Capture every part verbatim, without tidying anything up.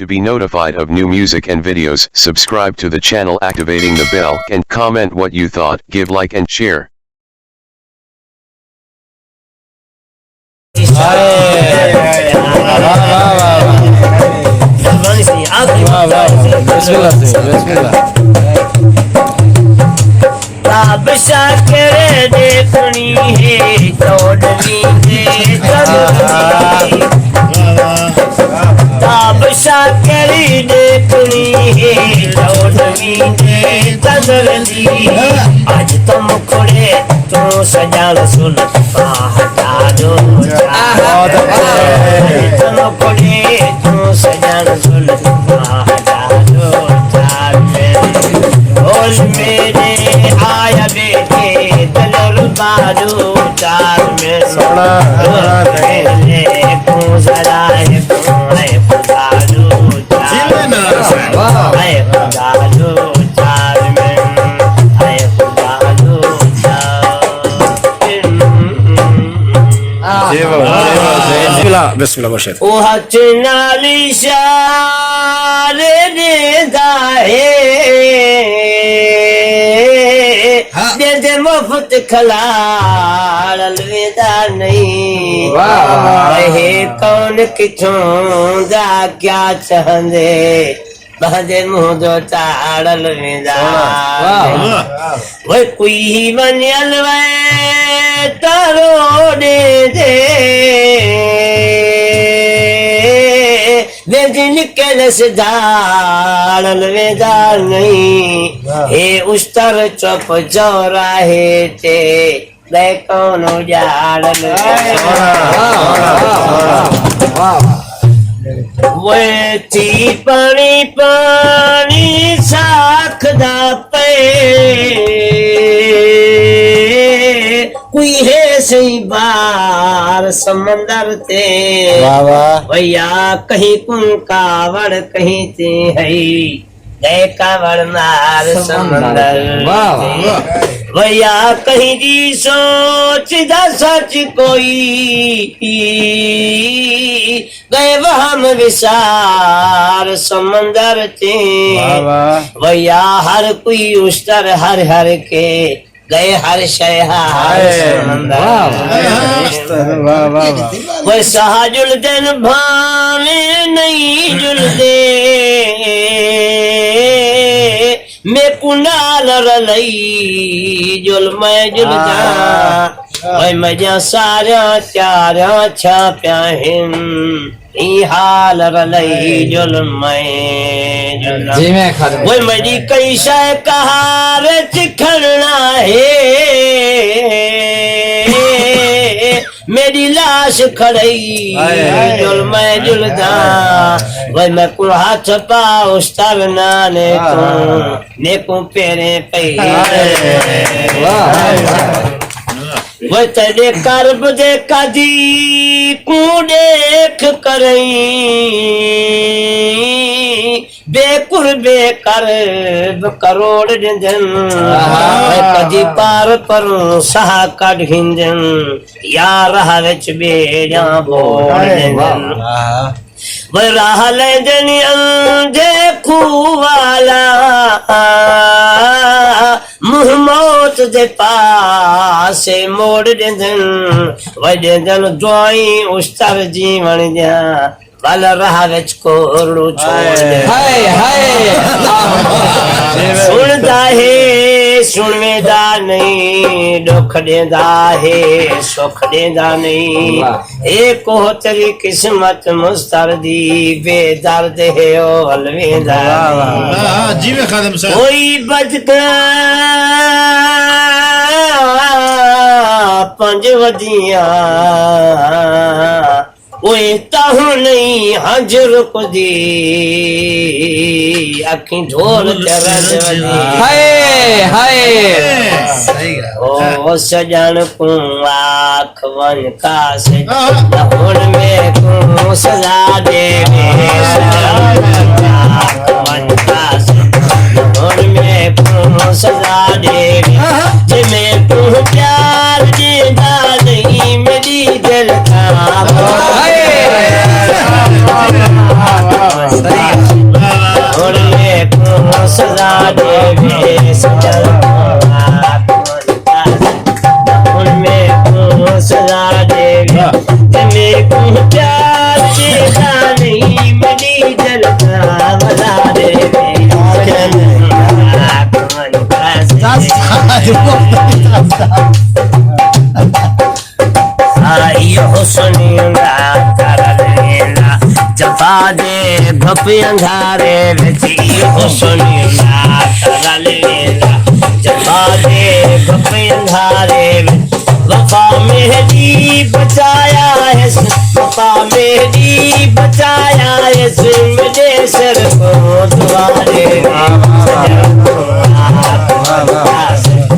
To be notified of new music and videos, subscribe to the channel, activating the bell, and comment what you thought, give like and share. ہائے۔ واہ، واہ، واہ، واہ۔ واہ، واہ، واہ۔ بسم اللہ سائیں، بسم اللہ۔ تاب شاکر ݙیکھݨی ہے، چوݙویں دے چندر دی۔ تاب شاکر ݙیکھݨی ہے، چوݙویں دے چندر دی۔ اڄ تاں مکھڑے توں سڄݨ زلفاں ہٹا ݙو چار۔ اڄ تاں مکھڑے توں سڄݨ زلفاں ہٹا ݙو چار۔ ڈھول میݙے آیا ٻیٹھے، دل ربا ݙو چار میں۔ سوہݨا، سوہݨا سئیں۔ میݙے کوں ذرا ہے کوں ہے خدا ݙو چار۔ جیوے نال سئیں۔ واہ۔ ہے خدا ݙو چار میں، ہے خدا ݙو چار۔ جی واہ، جی واہ، جی واہ۔ بسم اللہ، بسم اللہ، مرشد۔ او ہتھ نال اشارے ݙیندا ہے، ہاں۔ ݙیندے مفت کھلاڑ الویدا نہیں۔ واہ، واہ۔ اے کون کتھوں دا کیا چاہندے، ٻہندے منہ دو تاڑ الویدا۔ واہ، واہ۔ وے کوئی ونڄ الوے تاں روڑے دے، ویندی نکل سدھاڑ الویدا نہیں۔ واہ۔ اے اشتر چپ چوراہے تے ٻئے کون اڄاڑ الویدا۔ واہ، واہ، واہ، واہ۔ وے تھی پاݨی پاݨی ساکھ دا پئے، کوئی ہے سئیں بار سمندر تے۔ واہ واہ۔ ویا کہیں کوں کاوڑ کہیں تے ہئی، ڳئے کاوڑ مار سمندر۔ سمندر۔ واہ واہ۔ ویا کہیں دی سوچ دا سچ کوئی، ڳئے وہم وسار سمندر تے۔ واہ واہ۔ ویا ہر کوئی اشتر ہر ہر کے، ڳئے ہر شے ہار ہائے۔ سمندر۔ واہ واہ۔ واہ واہ واہ۔ وے ساہ جلدن بھانویں نہیں جلدے، میکوں نال رلئی جل میں جلداں۔ واہ۔ وے میݙیاں ساریاں چاریاں چھاپیاں ہن، ایں حال رلئی جل میں جلاں۔ جیویں کھڑ۔ وے میݙی کئی شے قہار وچ کھڑنا ہے، میݙی لاش کھڑئی ہائے۔ جل میں جلداں۔ وے میکوں ہتھ پا اشتر نانے واہ۔ توں، میکوں پیریں پئی۔ ہائے۔ واہ واہ۔ وے تیݙے کرب دے قاضی کوں ݙیکھ کرئیں، بے قربے کرب کروڑ ݙیندن۔ آہا۔ وے کدی پار پروں ساہ کڈھ گھندن، یا راہ وچ ٻیڑیاں ٻوڑ ݙیندن۔ آہا۔ وے راہ لیندن اندھے کھوہ والا، منہ موت دے پاسے موڑ ݙیندن۔ وے ݙیندن دعائیں اشتر جیوݨ دیاں، ول راہ وچ کورڑوں چھوڑ ݙیندن۔ ہائے، ہائے۔ سݨدا ہے، سݨویندا نہیں، ݙکھ ݙیندا ہے، سکھ ݙیندا نہیں۔ واہ۔ اے کوہ تیݙی قسمت مضطر دی، بے درد ہے او الویندا۔ واہ، واہ، واہ۔ ہاں، ہاں، جیویں خادم صاحب۔ کوئی بدکاں پنج ودیاں، کوئی تاہوں نہیں ہنج رکدی، اکھیں ڈھول تے رڄ ودی۔ ہائے، ہائے۔ صحیح ڳالھ۔ او سڄݨ کوں آکھ ونڄ قاصد، نہ ہݨ میکوں سزا ݙیوے۔ آکھ ونڄ قاصد، نہ ہݨ میکوں سزا ݙیوے۔ جے میکوں پیار ݙیندا نہیں میݙی دل دا۔ ہائے۔ آئی حسن دا ترل ویندا، جفا دے بھپ اندھارے وچ، ای حسن دا ترل ویندا، جفا دے بھپ اندھارے وچ، وفا میݙی بچایا ہس، وفا میݙی بچایا ہس، میݙے سر کوں دوارے وچ، سڄݨ کوں آپ ونڄا سڄݨ،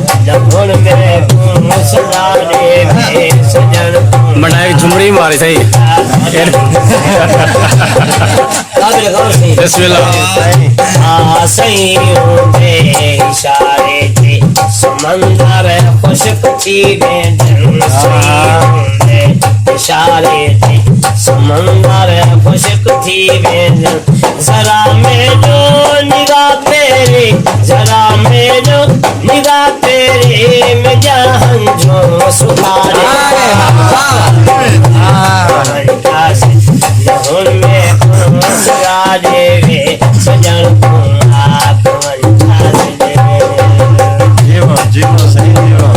ہݨ میکوں سزا ݙیوے سڄݨ کوں۔ منڈا ایک جھمڑی ماری سہی۔ قابل غور سہی۔ بسم اللہ۔ ہاں، سئیں اوندے اشارے تے سمندر خشک تھی ویندن، سئیں اوندے اشارے تے سمندر خشک تھی ویندن۔ ذرا میݙو نگاہ تیری، ذرا میݙو نگاہ تیری، میݙیاں ہنجھوں سکھا ݙے۔ ہاں، واہ۔ ہاں، ہݨ میکوں سزا ݙیوے سڄݨ کوں آپ ونڄا سڄݨ۔ جی واہ، جی واہ، سئیں جی واہ۔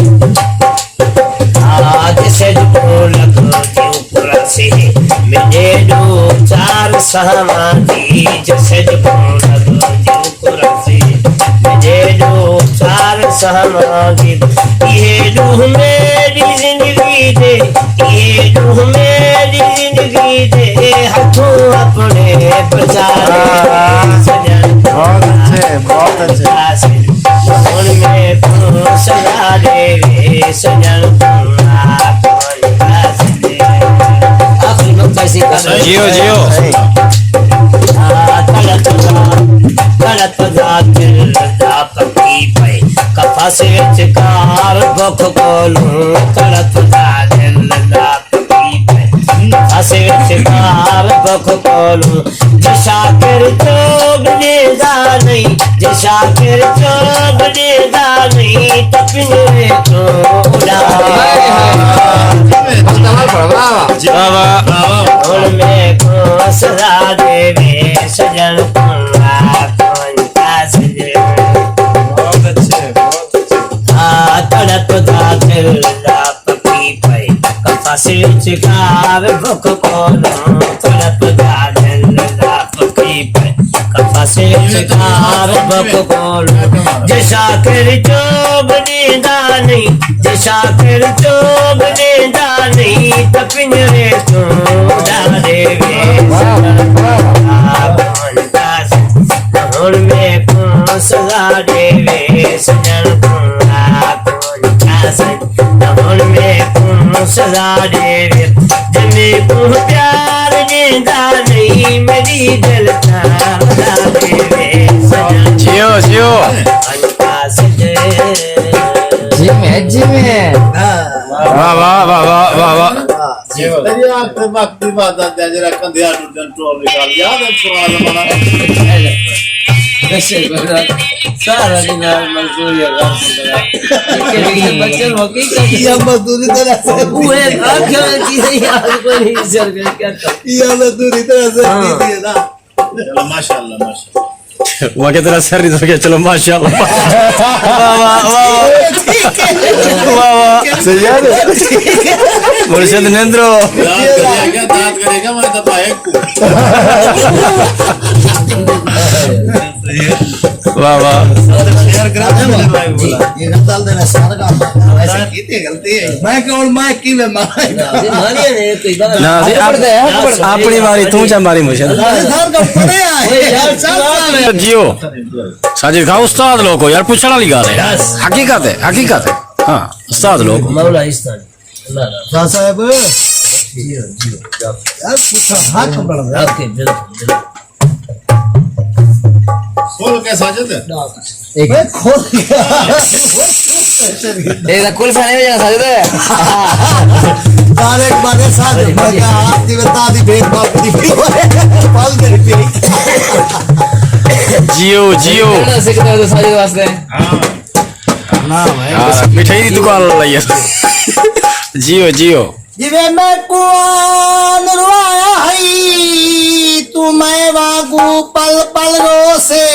آ جسے جو لڳ دیوں پراسی، میݙے ݙو چار سہواں دی، جسے جو لڳ دیوں پراسی، میݙے ݙو چار سہواں دی، ایہے ݙو میݙی زندگی دے، ایہے ݙو میݙی زندگی دے، ہتھوں اپݨے بچا ݙے۔ سڄݨ، بہت اچھے، بہت اچھے۔ ہݨ میکوں سزا ݙیوے سڄݨ کوں آپ ونڄا سڄݨ۔ آخری نقطہ اسی کا۔ جیو، جیو۔ آ، تڑپدا، تڑپدا دل دا پکی پئے، قفس وچ کار بکھ کولوں، تڑپدا دل دا پکی پئے، قفس وچ کار بکھ کولوں، جے شاکر چوب ݙیندا نئیں، جے شاکر چوب ݙیندا نئیں، تاں پنجرے چوں اݙا ݙے۔ واہ، واہ۔ ہݨ میکوں سزا ݙیوے سڄݨ کوں آپ ونڄا سڄݨ۔ بہت اچھے، بہت اچھے۔ ہا تڑپدا دل دا پکی پئے، قفس وچ کار بکھ کولوں، تڑپدا دل دا پکی پئے، قفس وچ کار بکھ کولوں۔ جے شاکر چوب ݙیندا نئیں، جے شاکر چوب ݙیندا نئیں، تاں پنجرے چوں اݙا ݙیوے سڄݨ کوں آپ ونڄا سڄݨ۔ ہݨ میکوں سزا ݙیوے سڄݨ کوں آپ ونڄا سڄݨ۔ ہݨ میکوں سزا ݙیوے، جے میکوں پیار ݙیندا نئیں، میݙی دل تاں ولا ݙیوے سڄݨ۔ جیو، جیو۔ ونڄا سڄݨ۔ جی میں، جی میں۔ واہ، واہ، واہ، واہ، واہ، واہ۔ جی۔ تیری آنکھ تے وقت دی عبادت ہے، جڑا کندھیاں ٹوٹن ٹور نکال۔ یاد ہے پرانا زمانہ؟ سارا دن آ مزدوری ہے، گھر سے بغیر۔ بچے حقیقت یا مزدوری طرح سے۔ وہ ہے، آنکھ میں چیزیں یاد کو نہیں سر کر کیا کر۔ یا مزدوری طرح سے ہاں۔ کی تھی ہے نا۔ چلو، ماشاءاللہ، ماشاءاللہ۔ واہ، کتنا سر نہیں تو کیا، چلو، ماشاءاللہ۔ واہ، واہ، واہ۔ واہ، واہ۔ صحیح ہے۔ مرشد نندرو۔ دانت کرے گا، دانت کرے گا، میں تو بھائی کو۔ واہ، واہ۔ شیئر کرا دے، میرے بھائی بولا۔ یہ غزل دے میں سر کا مانا، ویسے کیتی غلطی ہے۔ میں کہوں، میں کی میں مانا؟ نہ جی، آپ، اپݨی واری توں چا ماری مجھے۔ اللہ دے سر کا پڑے آئے۔ جیو۔ ساجد خان استاد لوگ ہو یار، پوچھݨ والی ڳالھ ہے۔ یس۔ حقیقت ہے، حقیقت ہے۔ ہاں، استاد لوگ ہو۔ مولا استاد۔ اللہ اللہ۔ شاہ صاحب۔ جیو، جیو، جیو۔ یار، پوچھا حق بݨدا۔ اوکے، بالکل، بالکل۔ کھول کے ساجد۔ ایک میں کھول کے۔ اے دا کل سانے میں جانا ساجد۔ طارق بارے ساجد، میں کہا، آپ دی بتا دی بھید بھاؤ دی بھی ہوئے۔ پل دے بھی۔ جیو، جیو۔ سکھدے ہو ساجد واسطے۔ ہاں۔ ہاں، مٹھائی دی دکان لائی ہے۔ جیو، جیو۔ جیویں میں قرآن روایا ہئی، توں میں وانگوں پل پل روسے۔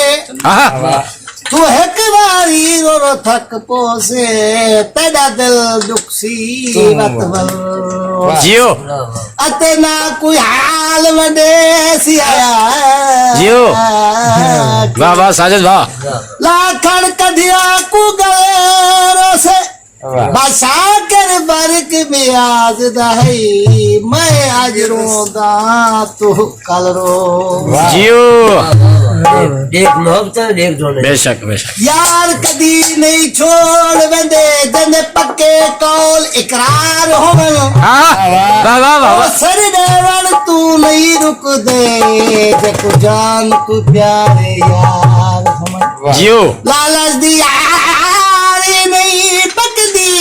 آہا۔ توں ہک وار رو رو تھک پوسے، تیݙا دل ݙکھسی وت ول۔ جیو۔ اتے نہ کوئی حال ونڈے سی آیا۔ جیو۔ واہ واہ ساجد واہ۔ لا کھڑ کڈھیا کو گلے روسے۔ واہ۔ بس آخر برق بیاض دا ہئی، میں اج روندا تو کل رو۔ واہ۔ جیو۔ واہ، واہ، واہ۔ ݙیکھ محبت ہے، ݙیکھ جوڑے۔ بے شک، بے شک۔ یار کدی نہیں چھوڑ ویندے، جیندے پکے قول اقرار ہوون۔ ہاں، واہ، واہ، واہ، او واہ۔ سر ݙیوݨ توں نہیں رکدے، جے کو جان کو پیارے یار ہوون۔ واہ۔ جیو۔ لالچ دی یاری نہیں پکدی،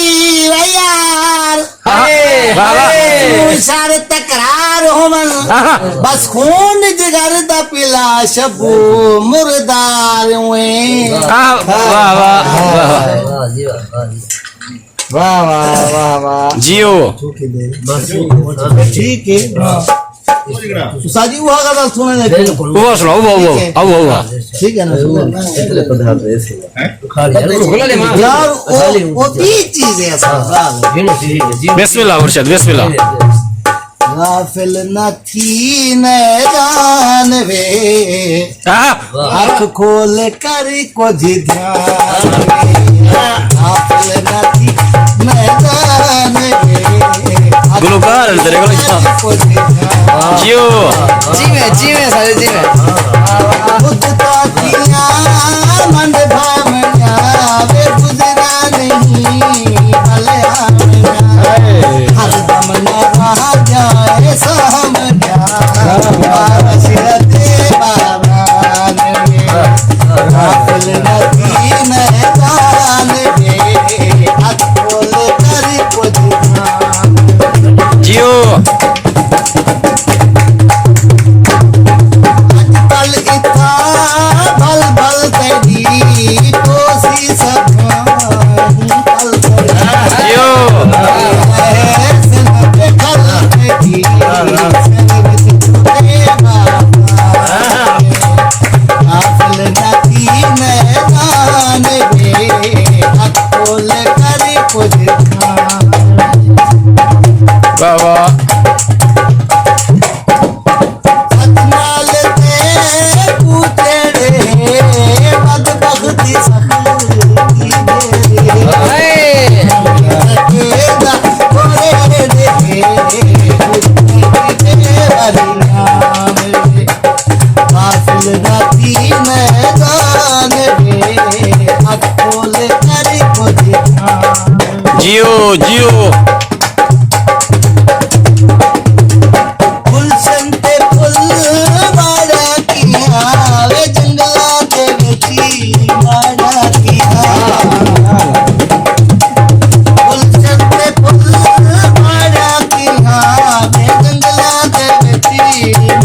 وے یار۔ ہاں۔ واہ، واہ۔ ہائے۔ سر تکرار ہوون۔ ہاں۔ بس خون جگر دا پلا شبو مردار ہوئیں۔ ہاں، واہ، واہ، واہ، واہ۔ واہ جی واہ، واہ جی۔ واہ، واہ، واہ، واہ۔ جیو۔ بس ٹھیک ہے۔ استاد جی، وہ غزل سنانے۔ بالکل۔ وہ سناؤ، وہ، وہ، ٹھیک ہے۔ وہ، وہ۔ ٹھیک ہے نا، سنو۔ یار، وہ، وہ بھی چیز ہے، استاد۔ بسم اللہ مرشد، بسم اللہ۔ غافل نہ تھی میدان وے، ہاں۔ اکھ کھول کر کجھ دھیان وے، غافل نہ تھی میدان وے، اکھ گلوکار ہیں تیرے کول۔ کھول کر کجھ دھیان۔ جیو۔ جیویں، جیویں سارے جیویں۔ مدتاں تھیاں منڈھ بھاونڑیاں وے، گزرا نہیں ول آونڑیاں۔ ہائے۔ ہر دم نہ رہ جائے سامݨیاں، بارش دے باران وے۔ غافل نہ تھی میدان وے، اکھ کھول کر کجھ دھیان۔ جیو۔ اڄ کل اتھاں بھل بھل تیݙی پوسی سبھاں، بھل بھل تیݙی۔ جیو۔ اے سن تے بھل تیݙی، سر وچ چھوٹے بابا۔ غافل نہ تھی میدان وے، اکھ کھول کر کجھ دھیان۔ واہ واہ۔ ست نال تے پوچھڑے، بدبختی سختی میری۔ ہائے۔ سکے دا کھوڑے دے، بے والی نام۔ غافل نہ تھی میدان وے، اکھ کھول کر کجھ دھیان۔ جیو، جیو۔ گلشن تے پھل ماڑا کیہاں وے، جنگلاں دے وچ ماڑا کیہاں۔ گلشن تے پھل ماڑا کیہاں وے، جنگلاں دے وچ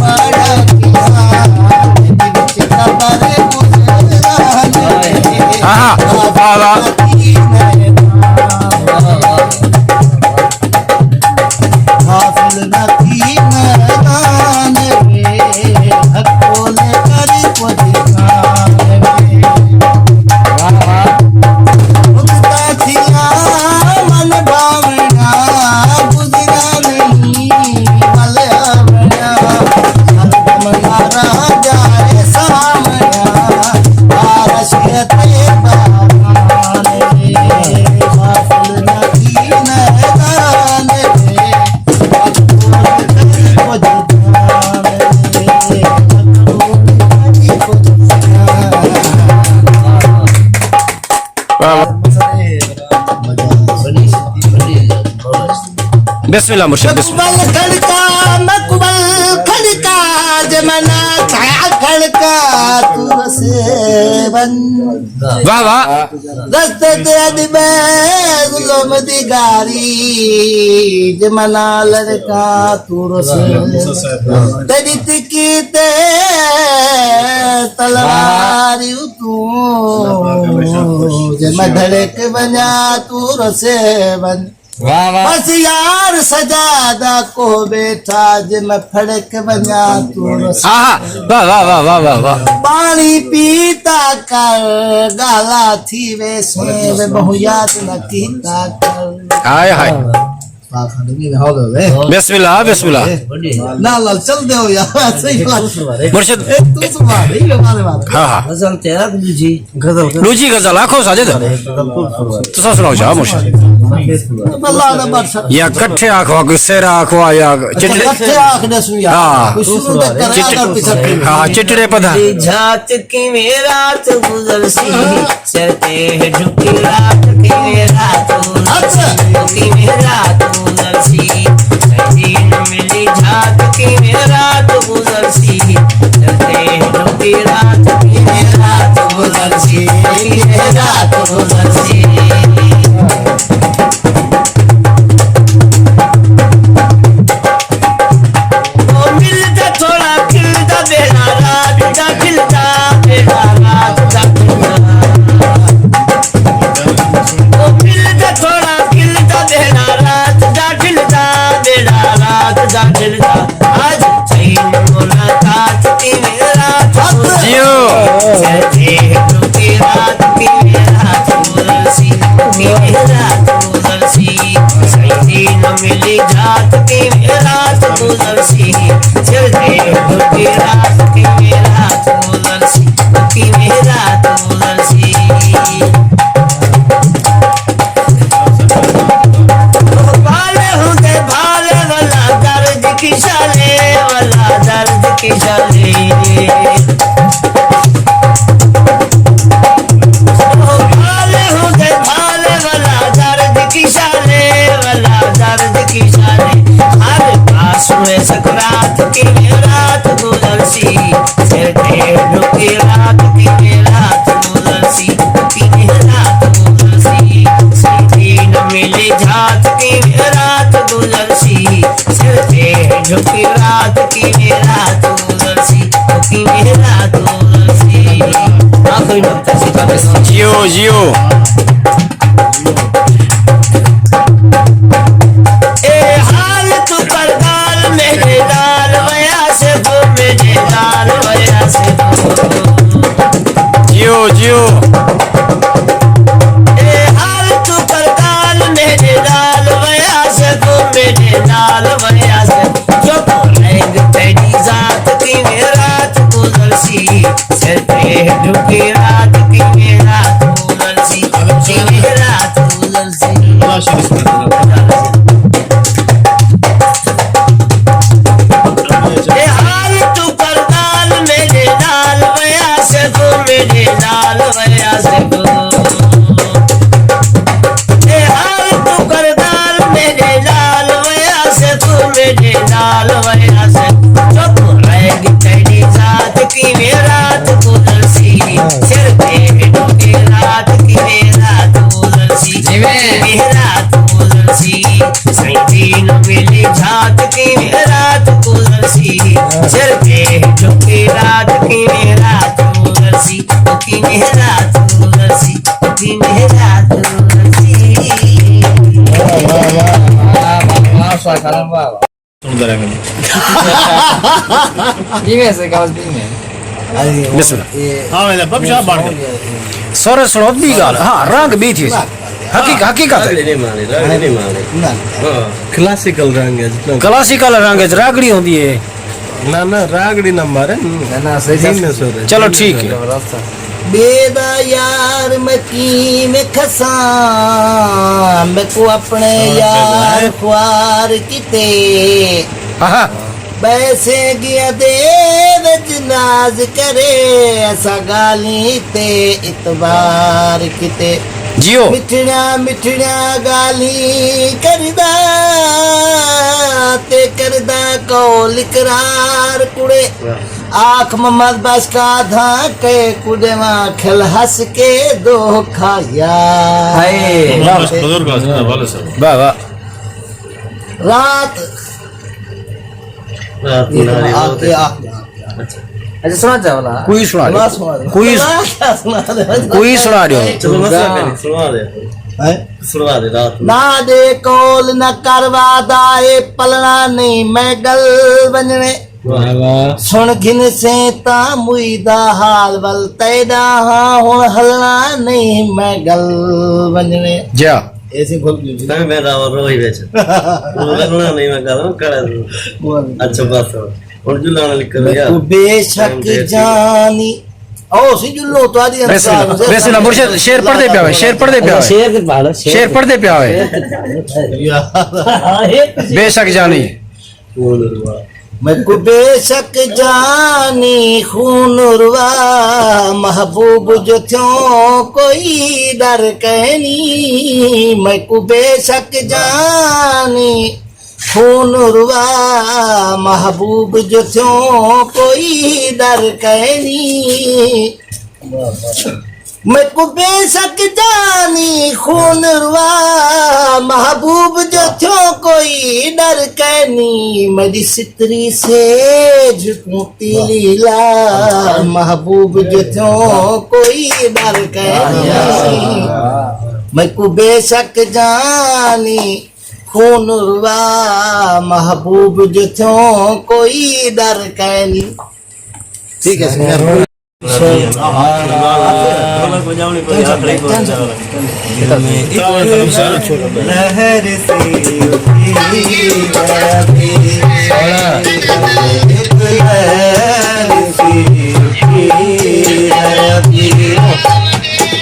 ماڑا کیہاں۔ وچ قبر گزران وے، ہاں، ہاں۔ واہ، واہ۔ غافل نہ تھی میدان وے، اکھ کھول کر کجھ دھیان وے۔ واہ واہ۔ مدتاں تھیاں من بھاونڑیاں، گزرا نہیں ول آونڑیاں۔ ہر دم نہ رہ جائے سامݨیاں، بارش تے باران وے۔ غافل نہ تھی میدان وے، بسم اللہ مرشد، بسم اللہ۔ مقبل کھڑکا، مقبل کھڑکا، جے میں نہ تھیا کھڑکا، توں رسے ونڄ۔ واہ واہ۔ رستے تے اڄ ٻئے ظلم دی گاری، جے میں نہ لڑکا، توں رسے ونڄ۔ تیݙی تکی تے تلوار اتوں، جے میں دھڑک ونڄاں، توں رسے ونڄ۔ واہ واہ۔ بس یار سجادہ کو بیٹھا، جے میں پھڑک ونجا تو رس۔ آہا، واہ واہ واہ واہ واہ واہ۔ پانی پیتا کر، گالا تھی ویسے وے بہو یاد نہ کیتا کر۔ ہائے ہائے۔ واہ، کھنڈ بھی ہو گئے۔ بسم اللہ، بسم اللہ۔ نال نال چل دیو یار، صحیح بات۔ مرشد۔ اے تو سبحان اللہ، مارے مارے۔ ہاں ہاں۔ غزل تے آکھ ݙوجھی۔ غزل۔ ݙوجھی غزل آکھو ساجد۔ تساں سݨاؤ شاہ مرشد۔ اللہ دا بادشاہ۔ یا کٹھے آکھو، کوئی سیرا آکھو یا چٹڑے۔ کٹھے آکھ ݙسوں یار۔ ہاں۔ کوئی شروع تک کرے، چٹ-، اگر پچھڑ کے۔ ہاں، چٹڑے پدھا۔ جھات کیویں رات گزرسی، سر تے جھکی رات کیویں رات گزرسی، کیویں رات گزرسی۔ سجی نہ ملی جھات کیویں رات گزرسی، سر تے جھکی رات کیویں رات گزرسی، کیویں رات گزرسی۔ او ملدا تھوڑا کھلدا ٻیڑا، رات دا کھلدا ٻیڑا، رات دا کھلدا۔ او ملدا تھوڑا کھلدا ٻیڑا، رات دا کھلدا ٻیڑا، رات دا کھلدا۔ اڄ سئیں ملاقات کیویں رات جیو۔ سر تے جھکی رات کیویں رات گزرسی، کیویں رات گزرسی۔ سجی نہ ملی جھات کیویں رات گزرسی، سر تے جھکی رات کیویں رات گزرسی، کیویں رات گزرسی۔ بھالے ہوندے بھالے ولا درد کشالے، ولا درد کشالے۔ بھالے ہوندے بھالے ولا درد کشالے، ولا درد کشالے۔ ہر پاسوں سکرات کیویں رات گزرسی، سر تے جھکی رات کیویں رات گزرسی، کیویں رات گزرسی۔ سجی نہ ملی جھات کیویں رات گزرسی، سر تے جھکی رات کیویں رات گزرسی، کیویں رات گزرسی۔ آخری نقطہ سی پاکستان۔ جیو، جیو۔ اے حال توں پردال میݙے نال ویا سے، میݙے نال ویا سے۔ جیو، جیو۔ اے حال توں پردال میݙے نال ویا سے، میݙے نال ویا سے۔ چپ رنگ تیݙی ذات کیویں رات گزرسی، سر تے جھکی رات کیویں رات گزرسی، کیویں رات گزرسی۔ اے حال توں پردال میݙے نال ویا سے، میݙے نال ویا سے۔ اے حال توں پردال میݙے نال ویا سے، میݙے نال ویا سے۔ چپ رنگ تیݙی ذات کیویں رات گزرسی، سر تے جھکی رات کیویں رات گزرسی، جیویں۔ کیویں رات گزرسی۔ سجی نہ ملی جھات کیویں رات گزرسی، سر تے جھکی رات کیویں رات گزرسی، او کیویں رات گزرسی، او کیویں رات گزرسی۔ واہ، واہ، واہ، واہ، واہ، واہ، واہ، واہ۔ سݨدا رہ ویندے۔ جی ویسے گاؤز بھی میں۔ بسم اللہ۔ ہاں، ویندے بب شاہ بݨ ڳئے۔ سورج سݨو دی ڳالھ، ہاں، رنگ بھی تھی سی۔ حقیق-، حقیقت ہے۔ رنگ نہیں مانے، رنگ نہیں مانے۔ نہ۔ ہاں۔ کلاسیکل رنگ ہے جتنا۔ کلاسیکل رنگ ہے، راڳڑی ہوندی ہے۔ نہ، نہ، راڳڑی نہ مارے۔ نہ، نہ، صحیح۔ چلو، ٹھیک ہے۔ ٻئے دا یار میں کیویں کھساں، میکوں اپݨے یار خوار کیتے۔ آہا۔ ٻئے سینگیاں دے وچ ناز کرے، اساں ڳالھیں تے اعتبار کیتے۔ جیو۔ مٹھڑیاں مٹھڑیاں ڳالھیں کردا، تے کردا قول اقرار کڑے۔ واہ۔ آکھ محمد بخش کا دھاں کے کوں ݙیواں کھل ہس کے دھوکا یار۔ ہائے۔ محمد بخش بزرگ آسن والد صاحب۔ واہ واہ۔ رات۔ رات ناری آ کے، آ کے، آ کے۔ اچھا۔ اچھا، سݨا چا والا۔ کوئی سݨا ݙیو۔ سݨا، سݨا۔ کوئی، سݨا کیا سݨا ݙیو؟ کوئی سݨا ݙیو۔ چلو، مسئلہ کائنی، سݨوا ݙے۔ سݨوا ݙے رات نو۔ نہ ݙے قول نہ کر وعدہ، اے پلݨا نئیں میں ڳل ونڄݨے۔ واہ واہ۔ سُݨ گھنسیں تاں موئی دا حال ول تیݙا ہاں، ہݨ ہلݨا نئیں میں ڳل ونڄݨے۔ جیا۔ ایسی بھول گئی۔ تاں میں راوݨ روہی وچ۔ ہݨ ہلݨا نئیں میں ڳل کڑا۔ واہ۔ اچھا بس۔ ہݨ جلݨ لکھ۔ میکوں بے شک جانی۔ او سی جلو تہاݙی ویسے نہ، ویسے نہ مرشد، شعر پڑھدے پیا ہوئے، شعر پڑھدے پیا ہوئے۔ شعر تے پڑھ، شعر شعر تے پڑھدے پیا ہوئے۔ یار۔ بے شک جانی۔ میکوں بے شک جانی خون روا، محبوب جو تھیوں کوئی ݙر کینی۔ میکوں بے شک جانی خون روا، محبوب جو تھیوں کوئی ݙر کینی۔ میکوں بے شک جانی خون روا، محبوب جو تھیوں کوئی ݙر کینی۔ میݙی ستری سیج کوں تیلی لا، محبوب جو تھیوں کوئی ݙر کینی۔ میکوں بے شک جانی خون روا، محبوب جو تھیوں کوئی ݙر کینی۔ ٹھیک ہے سر۔ لہر سی اٹھی ہے ابھی، ایک لہر سی اٹھی ہے ابھی۔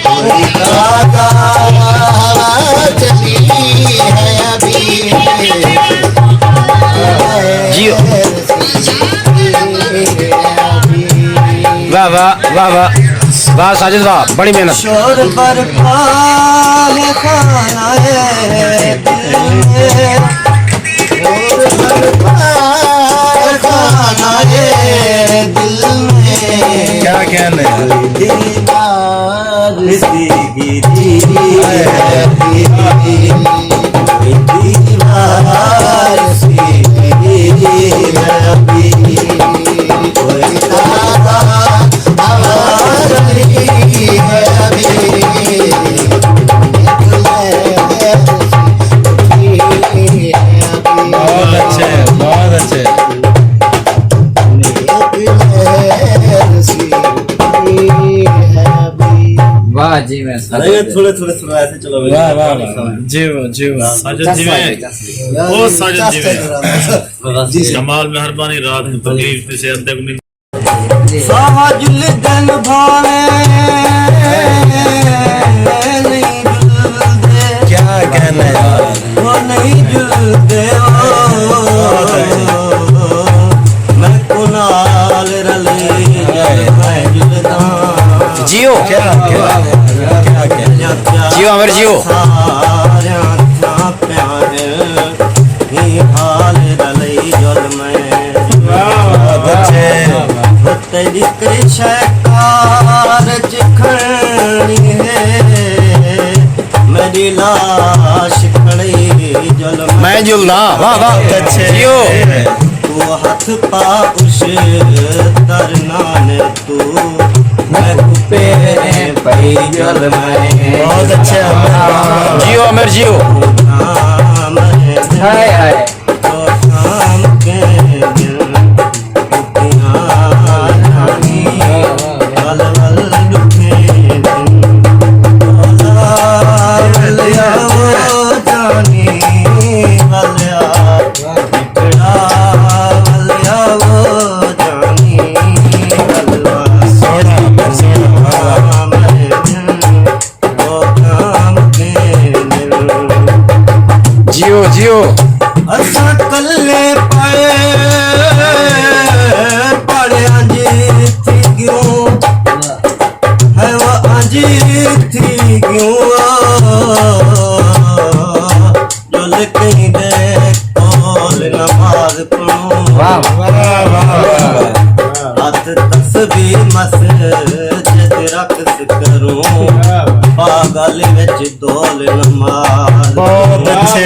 کوئی تازہ ہوا چلی ہے ابھی۔ جیو۔ واہ واہ، واہ واہ، واہ ساجد واہ، بڑی محنت۔ شور برپا ہے خانہ دل میں، شور برپا ہے خانہ دل میں۔ کیا کہنے۔ دیوار سی گری ہے، دیوار سی گری ہے ابھی، کوئی تازہ ہوا چلی ہے ابھی۔ بہت اچھے، بہت اچھے۔ واہ جی، میں سارے تھوڑے تھوڑے سنائے تھے، چلو بھائی۔ واہ، واہ، واہ۔ جی واہ، جی واہ۔ ساجد جی میں۔ او ساجد جی میں۔ جی سر۔ کمال مہربانی، رات نوں تکلیف تے سے ادے کو ساہ جلدن بھاویں نہیں جلدے۔ کیا کہنے یار۔ او نہیں جلدے او۔ میں کنال رلے جل میں جلداں۔ جیو۔ کیا، کیا، کیا، کیا۔ جیو امر جیو۔ ساریاں تھاں پیاں ہی حال رلے جل میں۔ بہت اچھے۔ تیݙی کئی شے کار چ کھڑی ہے، میݙی لاش کھڑی جل میں۔ میں جلداں، واہ واہ۔ اچھے۔ جیو۔ توں ہتھ پا اشتر نال توں میکوں پیریں پئی جل میں۔ بہت اچھے۔ جیو امر جیو۔ ہائے ہائے۔ جیو، جیو۔ اساں کلے پڑھ، پڑھ انج تھی ڳیوں، ہے وہ انج تھی ڳیوں۔ ڄل کہیں دے کول نماز پڑھوں۔ واہ، واہ، واہ، واہ۔ ہتھ تسبیح مسجد رقص کروں۔ پاڳل وچ دول نماز۔ بہت اچھے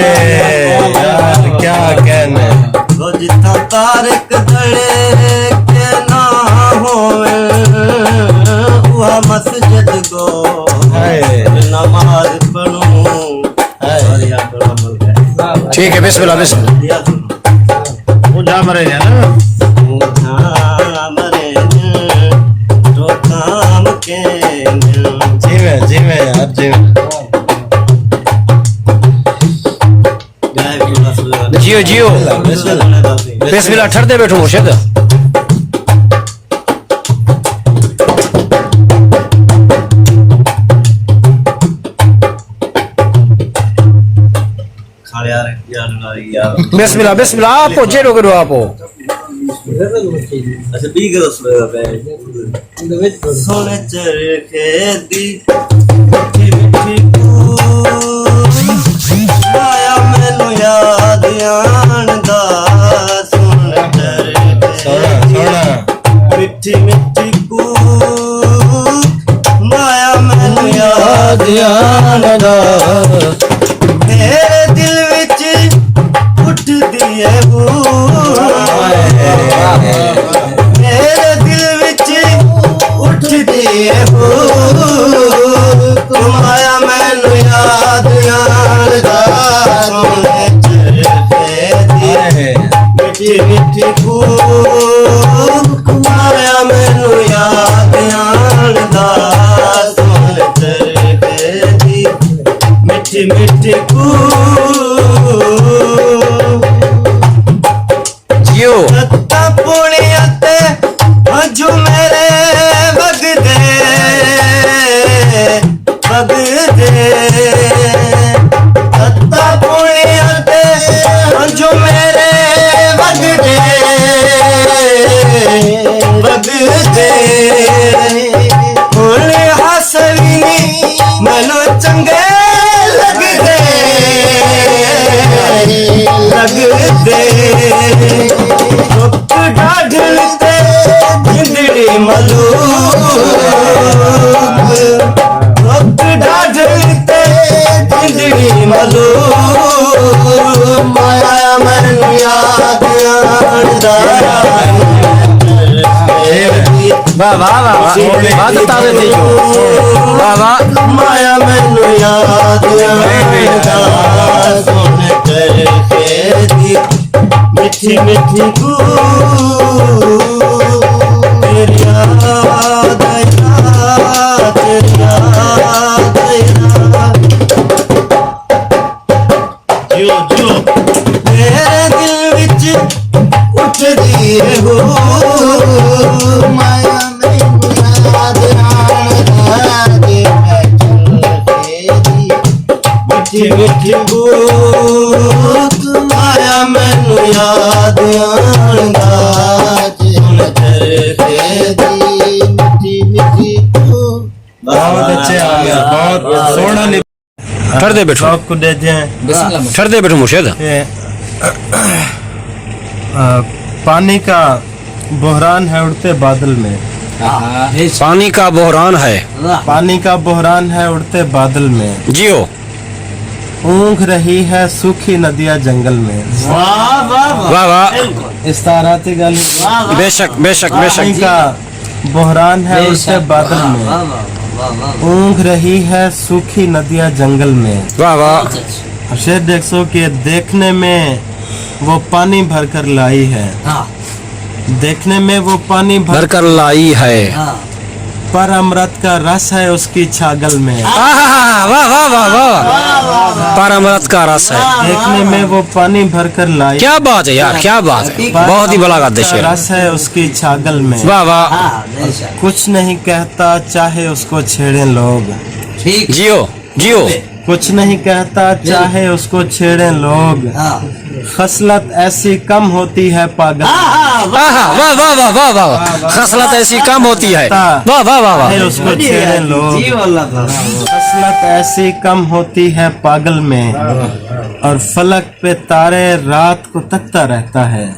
یار، کیا کہنے۔ کجھ تاں طارق دڑے کے نہ ہوون، وہ مسجد گو ہائے۔ نماز پڑھوں۔ ٹھیک ہے، بسم اللہ، بسم اللہ۔ وہ جا مرے ہیں نا۔ جی میں، جی میں یار، جی میں۔ جیو، جیو۔ بسم اللہ، ٹھردے بیٹھو مرشد۔ بسم اللہ، بسم اللہ، آپ ہو، جیڑو کرو آپ ہو۔ سن چرخے دی مٹھی مٹھی بو، آیا مینوں یاد آن دا۔ سن چرخے دی مٹھی مٹھی بو، آیا مینوں یاد آن دا۔ میرے دل وچ اٹھدی ہے بو، میرے دل وچ اٹھدی ہے بو، تم آیا مینوں یاد آن دا۔ سونے چہرے دی مٹھی مٹھی بو، تم آیا مینوں یاد آن دا۔ سونے چہرے دی مٹھی مٹھی بو۔ جیو۔ ستاں پوڑیاں تے ہنجھو میرے وگدے، وگدے۔ ستاں پوڑیاں تے ہنجھو میرے وگدے، وگدے۔ ہن ہس وی نی مینوں چنگے لڳدے، لڳدے۔ رک ڈاڈھل تے جندڑی ملوک، رک ڈاڈھل تے جندڑی ملوک۔ مایا مینوں یاد آندا۔ واہ، واہ، واہ، واہ۔ بات تازے تھی جو۔ واہ، واہ۔ مایا مینوں یاد آندا۔ سن چرخے دی مٹھی مٹھی بو۔ تیری یاد آئی، تیری یاد آئی۔ جیو، جیو۔ میرے دل وچ اٹھدی ہے ہو، مایا مینوں یاد آندا جے میں چرخے دی مٹھی مٹھی بو، مایا مینوں یاد آندا جے میں چرخے دی مٹھی مٹھی بو۔ بہت اچھے آ گیا، بہت سوہݨا۔ ٹھردے بیٹھو۔ شوق کو دے دیں۔ ٹھردے بیٹھو مرشد۔ پانی کا بحران ہے اڑتے بادل میں۔ پانی کا بحران ہے۔ پانی کا بحران ہے اڑتے بادل میں۔ جیو۔ اونگھ رہی ہے سوکھی ندیاں جنگل میں۔ واہ، واہ۔ استعاراتی گل۔ بے شک، بے شک، بے شک۔ پانی کا بحران ہے اڑتے بادل میں۔ اونگھ رہی ہے سوکھی ندیاں جنگل میں۔ واہ، واہ۔ اب شعر دیکھ سو کہ دیکھنے میں وہ پانی بھر کر لائی ہے۔ دیکھنے میں وہ پانی بھر بھر کر لائی ہے۔ پر امرت کا رس ہے اس کی چھاگل میں۔ آہا، واہ، واہ، واہ، واہ۔ پر امرت کا رس ہے۔ دیکھنے میں وہ پانی بھر کر لائی۔ کیا بات ہے یار، کیا بات ہے۔ بہت ہی بلاغت دے شعر۔ رس ہے اس کی چھاگل میں۔ واہ، واہ۔ کچھ نہیں کہتا چاہے اس کو چھیڑیں لوگ۔ جیو، جیو۔ کچھ نہیں کہتا چاہے اس کو چھیڑیں لوگ۔ خصلت ایسی کم ہوتی ہے پاگل۔ آہا، واہ، واہ، واہ، واہ، واہ۔ خصلت ایسی کم ہوتی ہے۔ واہ، واہ، واہ، واہ۔ چاہے اس کو چھیڑیں لوگ۔ خصلت ایسی کم ہوتی ہے پاگل میں۔ اور فلک پہ تارے رات کو تکتا رہتا ہے۔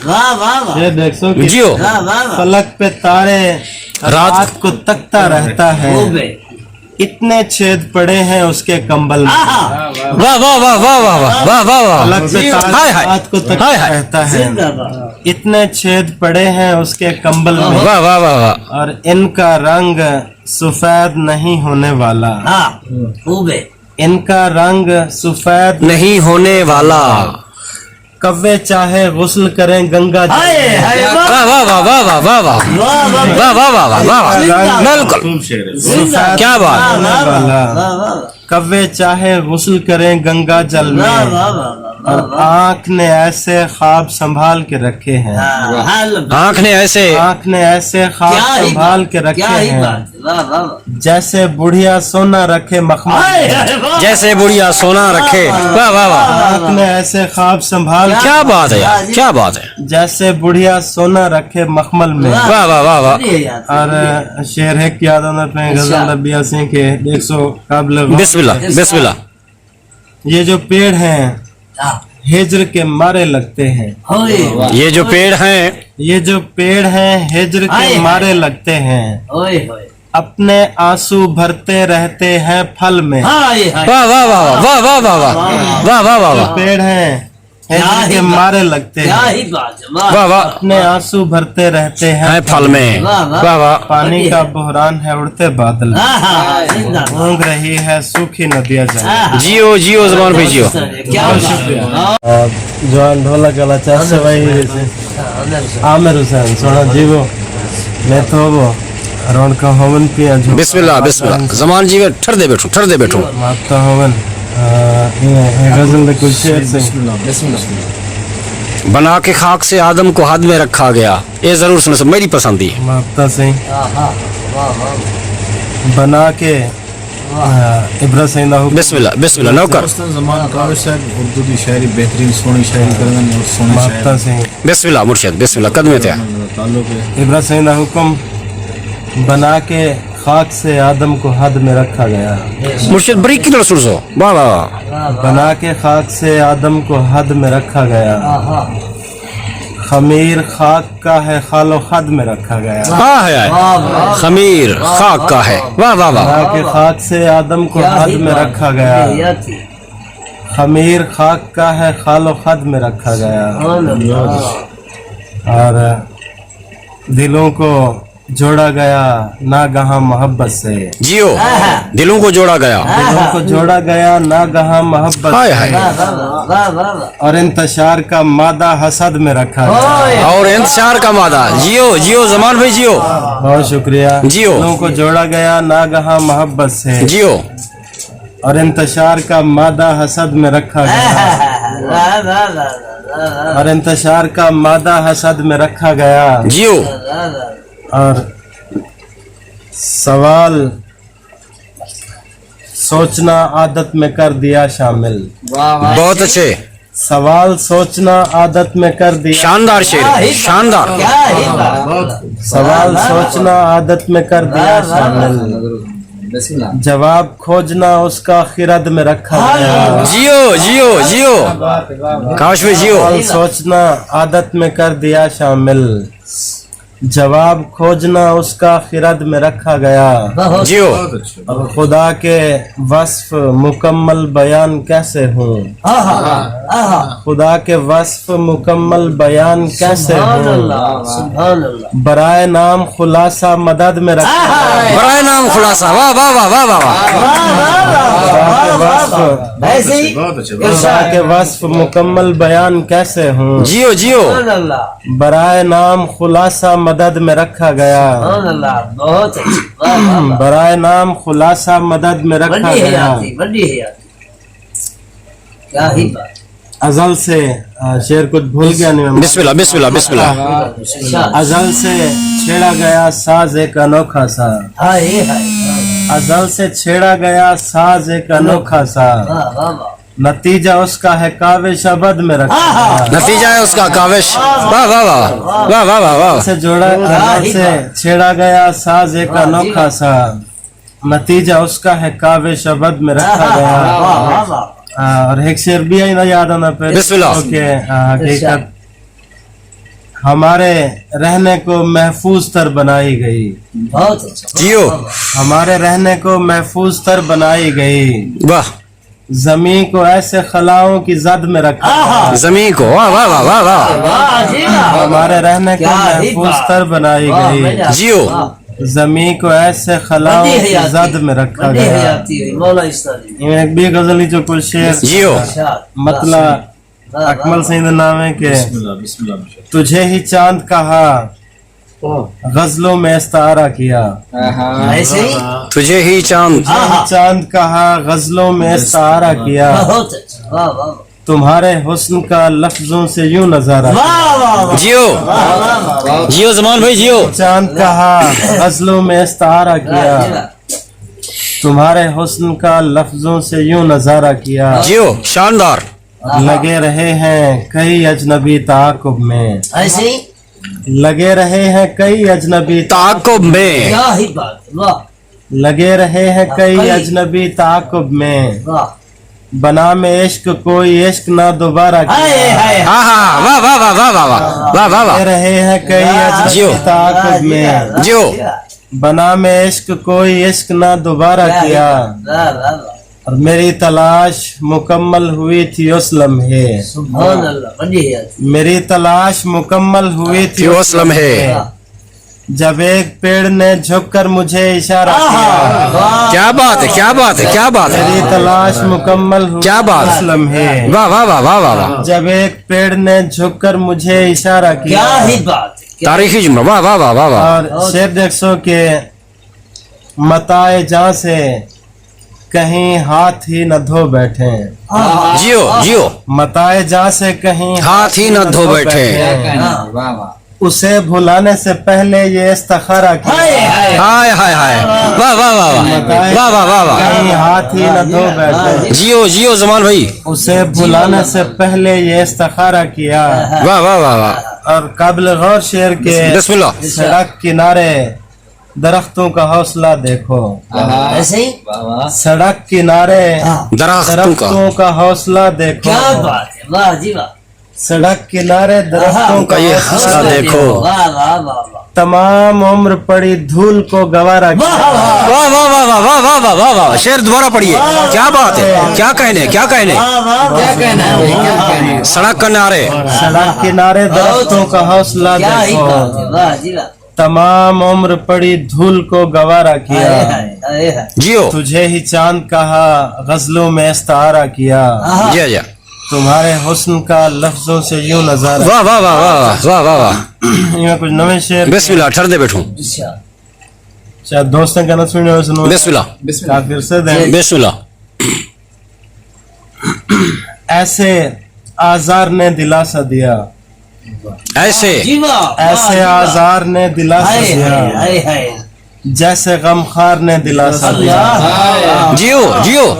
واہ، واہ، واہ۔ یہ دیکھ سو کہ جیو۔ واہ، واہ، واہ۔ فلک پہ تارے رات رات کو تکتا رہتا ہے۔ اتنے چھید پڑے ہیں اس کے کمبل میں۔ آہا۔ واہ، واہ، واہ، واہ، واہ، واہ، واہ، واہ، واہ۔ فلک پہ تارے ہائے، ہائے۔ رات کو تکتا ہائے، ہائے۔ رہتا ہے۔ زندہ باد۔ اتنے چھید پڑے ہیں اس کے کمبل میں۔ واہ، واہ، واہ، واہ۔ اور ان کا رنگ سفید نہیں ہونے والا۔ ہاں، خوب ہے۔ ان کا رنگ سفید نہیں ہونے والا۔ کوے چاہے غسل کریں گنگا جل میں۔ واہ واہ واہ واہ واہ واہ واہ۔ واہ واہ واہ واہ واہ واہ۔ بالکل۔ کیا بات۔ کوے چاہے غسل کریں گنگا جل میں۔ اور آنکھ نے ایسے خواب سنبھال کے رکھے ہیں۔ آنکھ نے ایسے۔ آنکھ نے ایسے خواب سنبھال کے رکھے ہیں۔ جیسے بڑھیا سونا رکھے مخمل میں۔ جیسے بڑھیا سونا رکھے۔ واہ واہ واہ۔ آنکھ نے ایسے خواب سنبھال۔ کیا بات ہے یار، کیا بات ہے۔ جیسے بڑھیا سونا رکھے مخمل میں۔ واہ واہ واہ واہ۔ اور شعر ہے کیا دانا پہ غزل ربیہ سنگھ کے ایک سو قابل غور۔ بسم اللہ، بسم اللہ۔ یہ جو پیڑ ہیں ہجر کے مارے لگتے ہیں۔ یہ جو پیڑ ہیں۔ یہ جو پیڑ ہیں ہجر کے مارے لگتے ہیں۔ اپنے آنسو بھرتے رہتے ہیں پھل میں۔ واہ واہ واہ واہ واہ واہ واہ واہ واہ واہ واہ واہ۔ پیڑ ہیں ہجر کے مارے لگتے ہیں۔ واہ واہ۔ اپنے آنسو بھرتے رہتے ہیں پھل میں۔ واہ واہ۔ پانی کا بحران ہے اڑتے بادل۔ اونگ رہی ہے سوکھی ندیاں جل۔ جیو جیو زمان بھائی جیو۔ جوان ڈھولک والا چاچا بھائی۔ عامر حسین سونا جیو۔ میں تو وہ رونکاں ہوون پیاں جو۔ بسم اللہ بسم اللہ۔ زمان جیو، ٹھر دے بیٹھو، ٹھر دے بیٹھو۔ ماتا ہوون۔ غزل دے کچھ شعر سے۔ بنا کے خاک سے آدم کو حد میں رکھا گیا۔ یہ ضرور سنو، میری پسند ہے۔ ماتا سے۔ بنا کے ابرا سائیں دا حکم۔ بسم اللہ بسم اللہ نوکر۔ زمان کاوش صاحب اردو دی شاعری بہترین، سوہنی شاعری کریندن اور سوہنے شاعر۔ ماتا سائیں۔ بسم اللہ مرشد، بسم اللہ، قدمے تے۔ تعلق ہے۔ ابرا سائیں دا حکم۔ بنا کے خاک سے آدم کو حد میں رکھا گیا۔ مرشد بریک کدھر سن سو؟ واہ واہ واہ۔ بنا کے خاک سے آدم کو حد میں رکھا گیا۔ خمیر خاک کا ہے، خال و خد میں رکھا گیا۔ ہاں ہے۔ خمیر خاک کا ہے۔ واہ واہ واہ۔ بنا کے خاک سے آدم کو حد میں رکھا گیا۔ خمیر خاک کا ہے، خال و خد میں رکھا گیا۔ اور دلوں کو جوڑا گیا ناگہاں محبت سے۔ جیو۔ دلوں کو جوڑا گیا۔ دلوں کو جوڑا گیا ناگہاں محبت ہائے سے۔ ہائے۔ اور انتشار کا مادہ حسد میں رکھا گیا۔ اور انتشار کا مادہ۔ جیو جیو زمان بھائی جیو۔ بہت شکریہ۔ جیو۔ دلوں کو جوڑا گیا ناگہاں محبت سے۔ جیو۔ اور انتشار کا مادہ حسد میں رکھا گیا۔ اور انتشار کا مادہ حسد میں رکھا گیا۔ جیو۔ اور سوال سوچنا عادت میں کر دیا شامل۔ بہت اچھے۔ سوال سوچنا عادت میں کر دیا۔ شاندار شعر ہے، شاندار۔ سوال سوچنا عادت میں کر دیا شامل۔ جواب کھوجنا اس کا خرد میں رکھا گیا۔ جیو جیو جیو۔ کاش میں جیو۔ سوال سوچنا عادت میں کر دیا شامل۔ جواب کھوجنا اس کا خرد میں رکھا گیا۔ جیو۔ اور خدا کے وصف مکمل بیان کیسے ہوں؟ خدا کے وصف مکمل بیان کیسے ہوں؟ برائے نام خلاصہ مدد میں رکھا گیا۔ برائے نام خلاصہ۔ واہ واہ واہ واہ واہ واہ۔ خدا کے وصف، خدا کے وصف مکمل بیان کیسے ہوں؟ جیو جیو۔ برائے نام خلاصہ مدد میں رکھا گیا۔ سبحان اللہ، بہت اچھی، واہ، واہ، واہ۔ برائے نام خلاصہ مدد میں رکھا وڈی گیا۔ حیاتی، وڈی حیاتی۔ کیا ہی بات۔ ازل سے، آ، شعر کچھ بھول گیا نہیں میں۔ بسم اللہ، بسم اللہ، بسم اللہ۔ ارشاد۔ ازل سے چھیڑا گیا ساز ایک انوکھا سا۔ ہائے، ہائے۔ ازل سے چھیڑا گیا ساز ایک انوکھا سا۔ واہ، واہ، واہ۔ نتیجہ اس کا ہے کاوش ابد میں رکھا گیا۔ نتیجہ ہے اس کا کاوش۔ واہ، واہ، واہ۔ واہ، واہ، واہ، واہ۔ سے جوڑا، ازل سے چھیڑا گیا ساز ایک انوکھا سا۔ نتیجہ اس کا ہے کاوش ابد میں رکھا گیا۔ واہ، واہ، واہ۔ آ، اور ایک شعر بھی آئندہ یاد آنا پہ۔ بسم اللہ۔ کہ، آ، حقیقت ہمارے رہنے کو محفوظ تر بنائی گئی۔ بہت اچھا۔ جیو۔ ہمارے رہنے کو محفوظ تر بنائی گئی۔ واہ۔ زمین کو ایسے خلاؤں کی زد میں رکھا گیا۔ زمین کو، واہ، واہ، واہ، واہ، واہ۔ واہ جی واہ۔ ہمارے رہنے کو کیا ہی محفوظ بات۔ تر بنائی واہ، گئی۔ مزہ۔ جیو۔ واہ۔ زمین کو ایسے خلاؤں کی زد میں رکھا گیا۔ ایویں ہک ٻی غزل وچوں کجھ شعر۔ جیو۔ مطلب اکمل سائیں دا نام ہے کہ تجھے ہی چاند کہا، غزلوں میں استعارہ کیا۔ تجھے ہی چاند۔ چاند کہا، غزلوں میں استعارہ کیا۔ تمہارے حسن کا لفظوں سے یوں نظارہ کیا۔ جیو۔ جیو زمان بھائی جیو۔ چاند کہا، غزلوں میں استعارہ کیا۔ تمہارے حسن کا لفظوں سے یوں نظارہ کیا۔ جیو شاندار۔ لگے رہے ہیں کئی اجنبی تعاقب میں۔ لگے رہے ہیں کئی اجنبی تعاقب میں۔ لگے رہے ہیں کئی اجنبی تعاقب میں۔ بنا میں عشق کوئی عشق نہ دوبارہ کیا۔ ہاں ہاں واہ واہ واہ واہ واہ واہ واہ واہ واہ۔ لگے رہے ہیں کئی اجنبی تعاقب میں۔ جیو۔ بنا میں عشق کوئی عشق نہ دوبارہ کیا۔ اور میری تلاش مکمل ہوئی تھی اس لمحے۔ میری تلاش مکمل ہوئی تھی اس لمحے۔ جب ایک پیڑ نے جھک کر مجھے اشارہ کیا۔ کیا بات ہے کیا بات ہے کیا بات ہے۔ میری تلاش مکمل ہوئی تھی اس لمحے۔ واہ واہ واہ واہ واہ واہ۔ جب ایک پیڑ نے جھک کر مجھے اشارہ کیا۔ تاریخی جملہ واہ واہ واہ واہ واہ۔ اور شعر دیکھ سو کہ متاع جاں سے کہیں ہاتھ ہی نہ دھو بیٹھے۔ جیو جیو۔ متاع جاں سے کہیں ہاتھ ہی نہ دھو بیٹھے۔ اسے بھلانے سے پہلے یہ استخارہ کیا۔ ہائے ہائے ہائے واہ واہ واہ واہ واہ واہ واہ واہ۔ کہیں ہاتھ ہی نہ دھو بیٹھے۔ جیو جیو زمان بھائی۔ اسے بھلانے سے پہلے یہ استخارہ کیا۔ واہ واہ واہ واہ۔ اور قابل غور شعر کے بسم اللہ۔ سڑک کنارے درختوں کا حوصلہ دیکھو۔ ایسے ہی۔ سڑک کنارے درختوں کا۔ درختوں کا حوصلہ دیکھو۔ کیا بات ہے، واہ جی واہ۔ سڑک کنارے درختوں کا کا یہ حوصلہ حوصلہ دیکھو۔ واہ واہ واہ واہ۔ تمام عمر پڑی دھول کو گوارا کیا۔ واہ واہ واہ واہ واہ واہ واہ واہ واہ۔ شعر دوبارہ پڑھیے۔ کیا بات ہے، کیا کہنے، کیا کہنے۔ واہ واہ واہ۔ کیا کہنا ہے، کیا کہنا ہے۔ سڑک کنارے۔ سڑک کنارے درختوں کا حوصلہ کیا ہی دیکھو۔ بات ہے، واہ جی واہ۔ تمام عمر پڑی دھول کو گوارا ہائے کیا۔ ہائے ہائے ہائے۔ جیو۔ تجھے ہی چاند کہا، غزلوں میں استعارہ کیا۔ آہا۔ جی جی۔ تمہارے حسن کا لفظوں سے یوں نظارہ۔ واہ واہ واہ واہ واہ واہ واہ۔ ایویں کچھ نویں شعر۔ بسم اللہ ٹھر دے بیٹھوں۔ اچھا۔ شاید دوستاں کہنا سننے ہوئے سنو۔ بسم اللہ۔ بسم کافر سے دے۔ بسم اللہ۔ ایسے آزار نے دلاسا دیا۔ ایسے۔ جی واہ، واہ ایسے جی واہ۔ آزار نے دلاسا ہائے دیا۔ ہائے ہائے ہائے۔ جیسے غمخار نے دلاسا دیا۔ اللہ۔ جیو جیو۔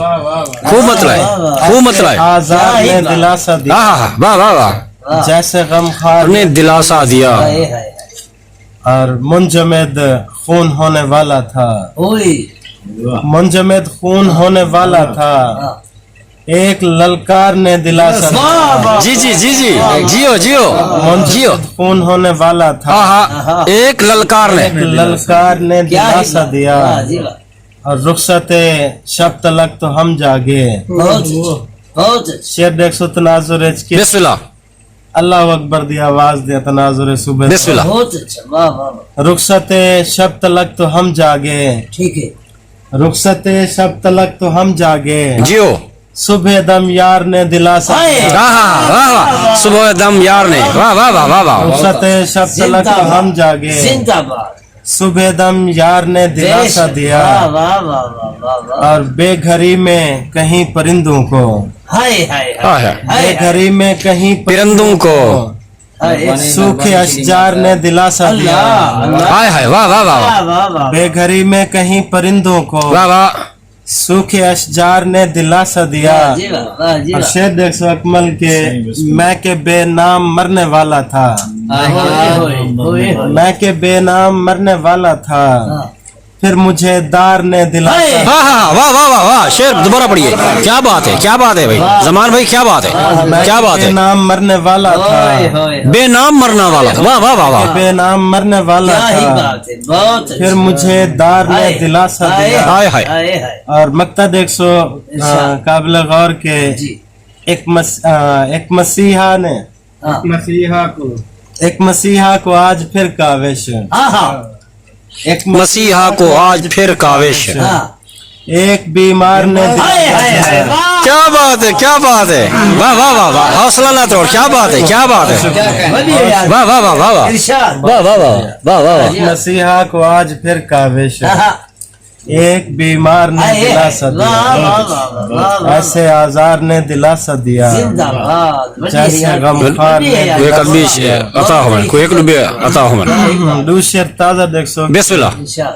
خوب مطلع ہے، خوب مطلع ہے۔ آزار نے دلاسا دیا۔ ہاں ہاں واہ واہ واہ۔ جیسے غمخار نے دلاسا دیا۔ ہائے ہائے ہائے۔ اور منجمد خون ہونے والا تھا۔ اوئے۔ منجمد خون ہونے والا تھا۔ ہاں۔ ایک للکار نے دلاسا دیا۔ واہ واہ۔ جی جی جی جی۔ جیو جیو۔ جیو۔ خون ہونے والا تھا۔ ہاں ہاں۔ ایک للکار نے۔ ایک للکار نے کیا ہی دلاسا بات۔ دیا۔ واہ جی واہ۔ اور رخصت شب تلک تو ہم جاگے۔ بہت اچھا، بہت اچھا۔ شعر دیکھ سو تناظر اچ کے۔ بسم اللہ۔ اللہ اکبر دی آواز دے تناظر صبح۔ بسم اللہ۔ بہت اچھا، واہ واہ واہ۔ رخصت شب تلک تو ہم جاگے۔ ٹھیک ہے۔ رخصت شب تلک تو ہم جاگے۔ جیو۔ صبح دم یار نے دلاسا ہائے۔ دیا۔ ہاں ہاں واہ واہ۔ صبح دم یار نے۔ واہ واہ واہ واہ واہ۔ رخصت شب تلک تو ہم جاگے۔ زندہ باد۔ صبح دم یار نے دلاسا بے شک۔ دیا۔ واہ واہ واہ واہ واہ واہ۔ اور بے گھری میں کہیں پرندوں کو۔ ہائے ہائے ہاں ہائے۔ ہے۔ بے گھری میں کہیں پرندوں کو۔ ہائے۔ سوکھے اشجار نے دلاسا دیا۔ اللہ، اللہ۔ ہائے ہائے واہ واہ واہ واہ۔ واہ واہ واہ۔ بے گھری میں کہیں پرندوں کو۔ واہ واہ۔ سوکھے اشجار نے دلاسا دیا۔ واہ جی واہ، واہ جی اور واہ۔ شعر دیکھ سو اکمل کے، میں کہ بے نام مرنے والا تھا۔ ہائے ہائے ہائے۔ میں کہ بے نام مرنے والا تھا۔ ہاں۔ پھر مجھے دار نے دلاسا۔ ہائے۔ ہاں ہاں واہ واہ واہ واہ۔ شعر دوبارہ پڑھیے۔ کیا بات ہے، کیا بات ہے بھائی۔ زمان بھائی کیا بات ہے۔ کیا بات بے ہے۔ نام مرنے والا تھا۔ ہائے ہائے۔ بے نام مرنا والا۔ واہ واہ واہ واہ۔ بے نام مرنے والا کیا ہی تھا۔ بات ہے، بہت پھر مجھے دار نے ہائے۔ دلاسا ہائے۔ دیا۔ ہائے ہائے۔ ہائے ہائے۔ اور مقطع دیکھ سو، ارشاد۔ آ، قابل غور کے، جی۔ ایک مس-، آ، ایک مسیحا نے، ہاں۔ مسیحا کو۔ ایک مسیحا کو آج پھر کاوش۔ ہاں ہاں۔ ایک مسیحا کو آج پھر کاوش۔ ہاں۔ ایک بیمار نے دل ہائے، ہائے، ہائے، واہ۔ کیا بات ہے، کیا بات ہے۔ واہ، واہ، واہ، واہ۔ حوصلہ نہ توڑ۔ کیا بات ہے، کیا بات ہے۔ کیا کہنا۔ واہ، واہ، واہ، واہ، واہ۔ ارشاد۔ واہ، واہ، واہ، واہ، واہ، واہ۔ ایک مسیحا کو آج پھر کاوش۔ ہاں، ہاں۔ ایک بیمار نے ہائے، دلاسا دیا۔ واہ، واہ، واہ، واہ، واہ۔ ایسے آزار نے دلاسا دیا۔ زندہ باد۔ جیسے غمخوار نے کوئی ایک آدمی عطا ہوون، کوئی ایک نبی عطا ہوون۔ ݙو شعر تازہ ݙیکھسو۔ بسم اللہ۔ ارشاد۔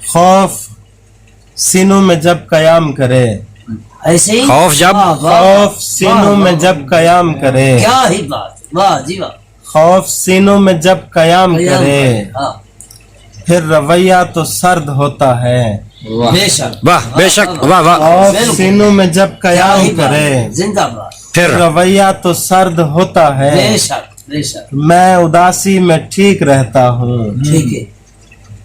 خوف سینوں میں جب قیام کرے۔ ایسے ہی؟ خوف جب واہ، واہ، خوف سینوں میں جب قیام کرے۔ کیا ہی بات، واہ جی واہ۔ خوف سینوں میں جب قیام قیام کرے، کرے، ہاں۔ پھر رویہ تو سرد ہوتا ہے۔ واہ۔ بے شک۔ واہ، بے شک، واہ، واہ۔ خوف بالکل۔ سینوں میں جب قیام کیا ہی بات کرے، ہے۔ زندہ باد۔ پھر رویہ تو سرد ہوتا ہے۔ بے شک، بے شک۔ میں اداسی میں ٹھیک رہتا ہوں۔ ٹھیک ہے۔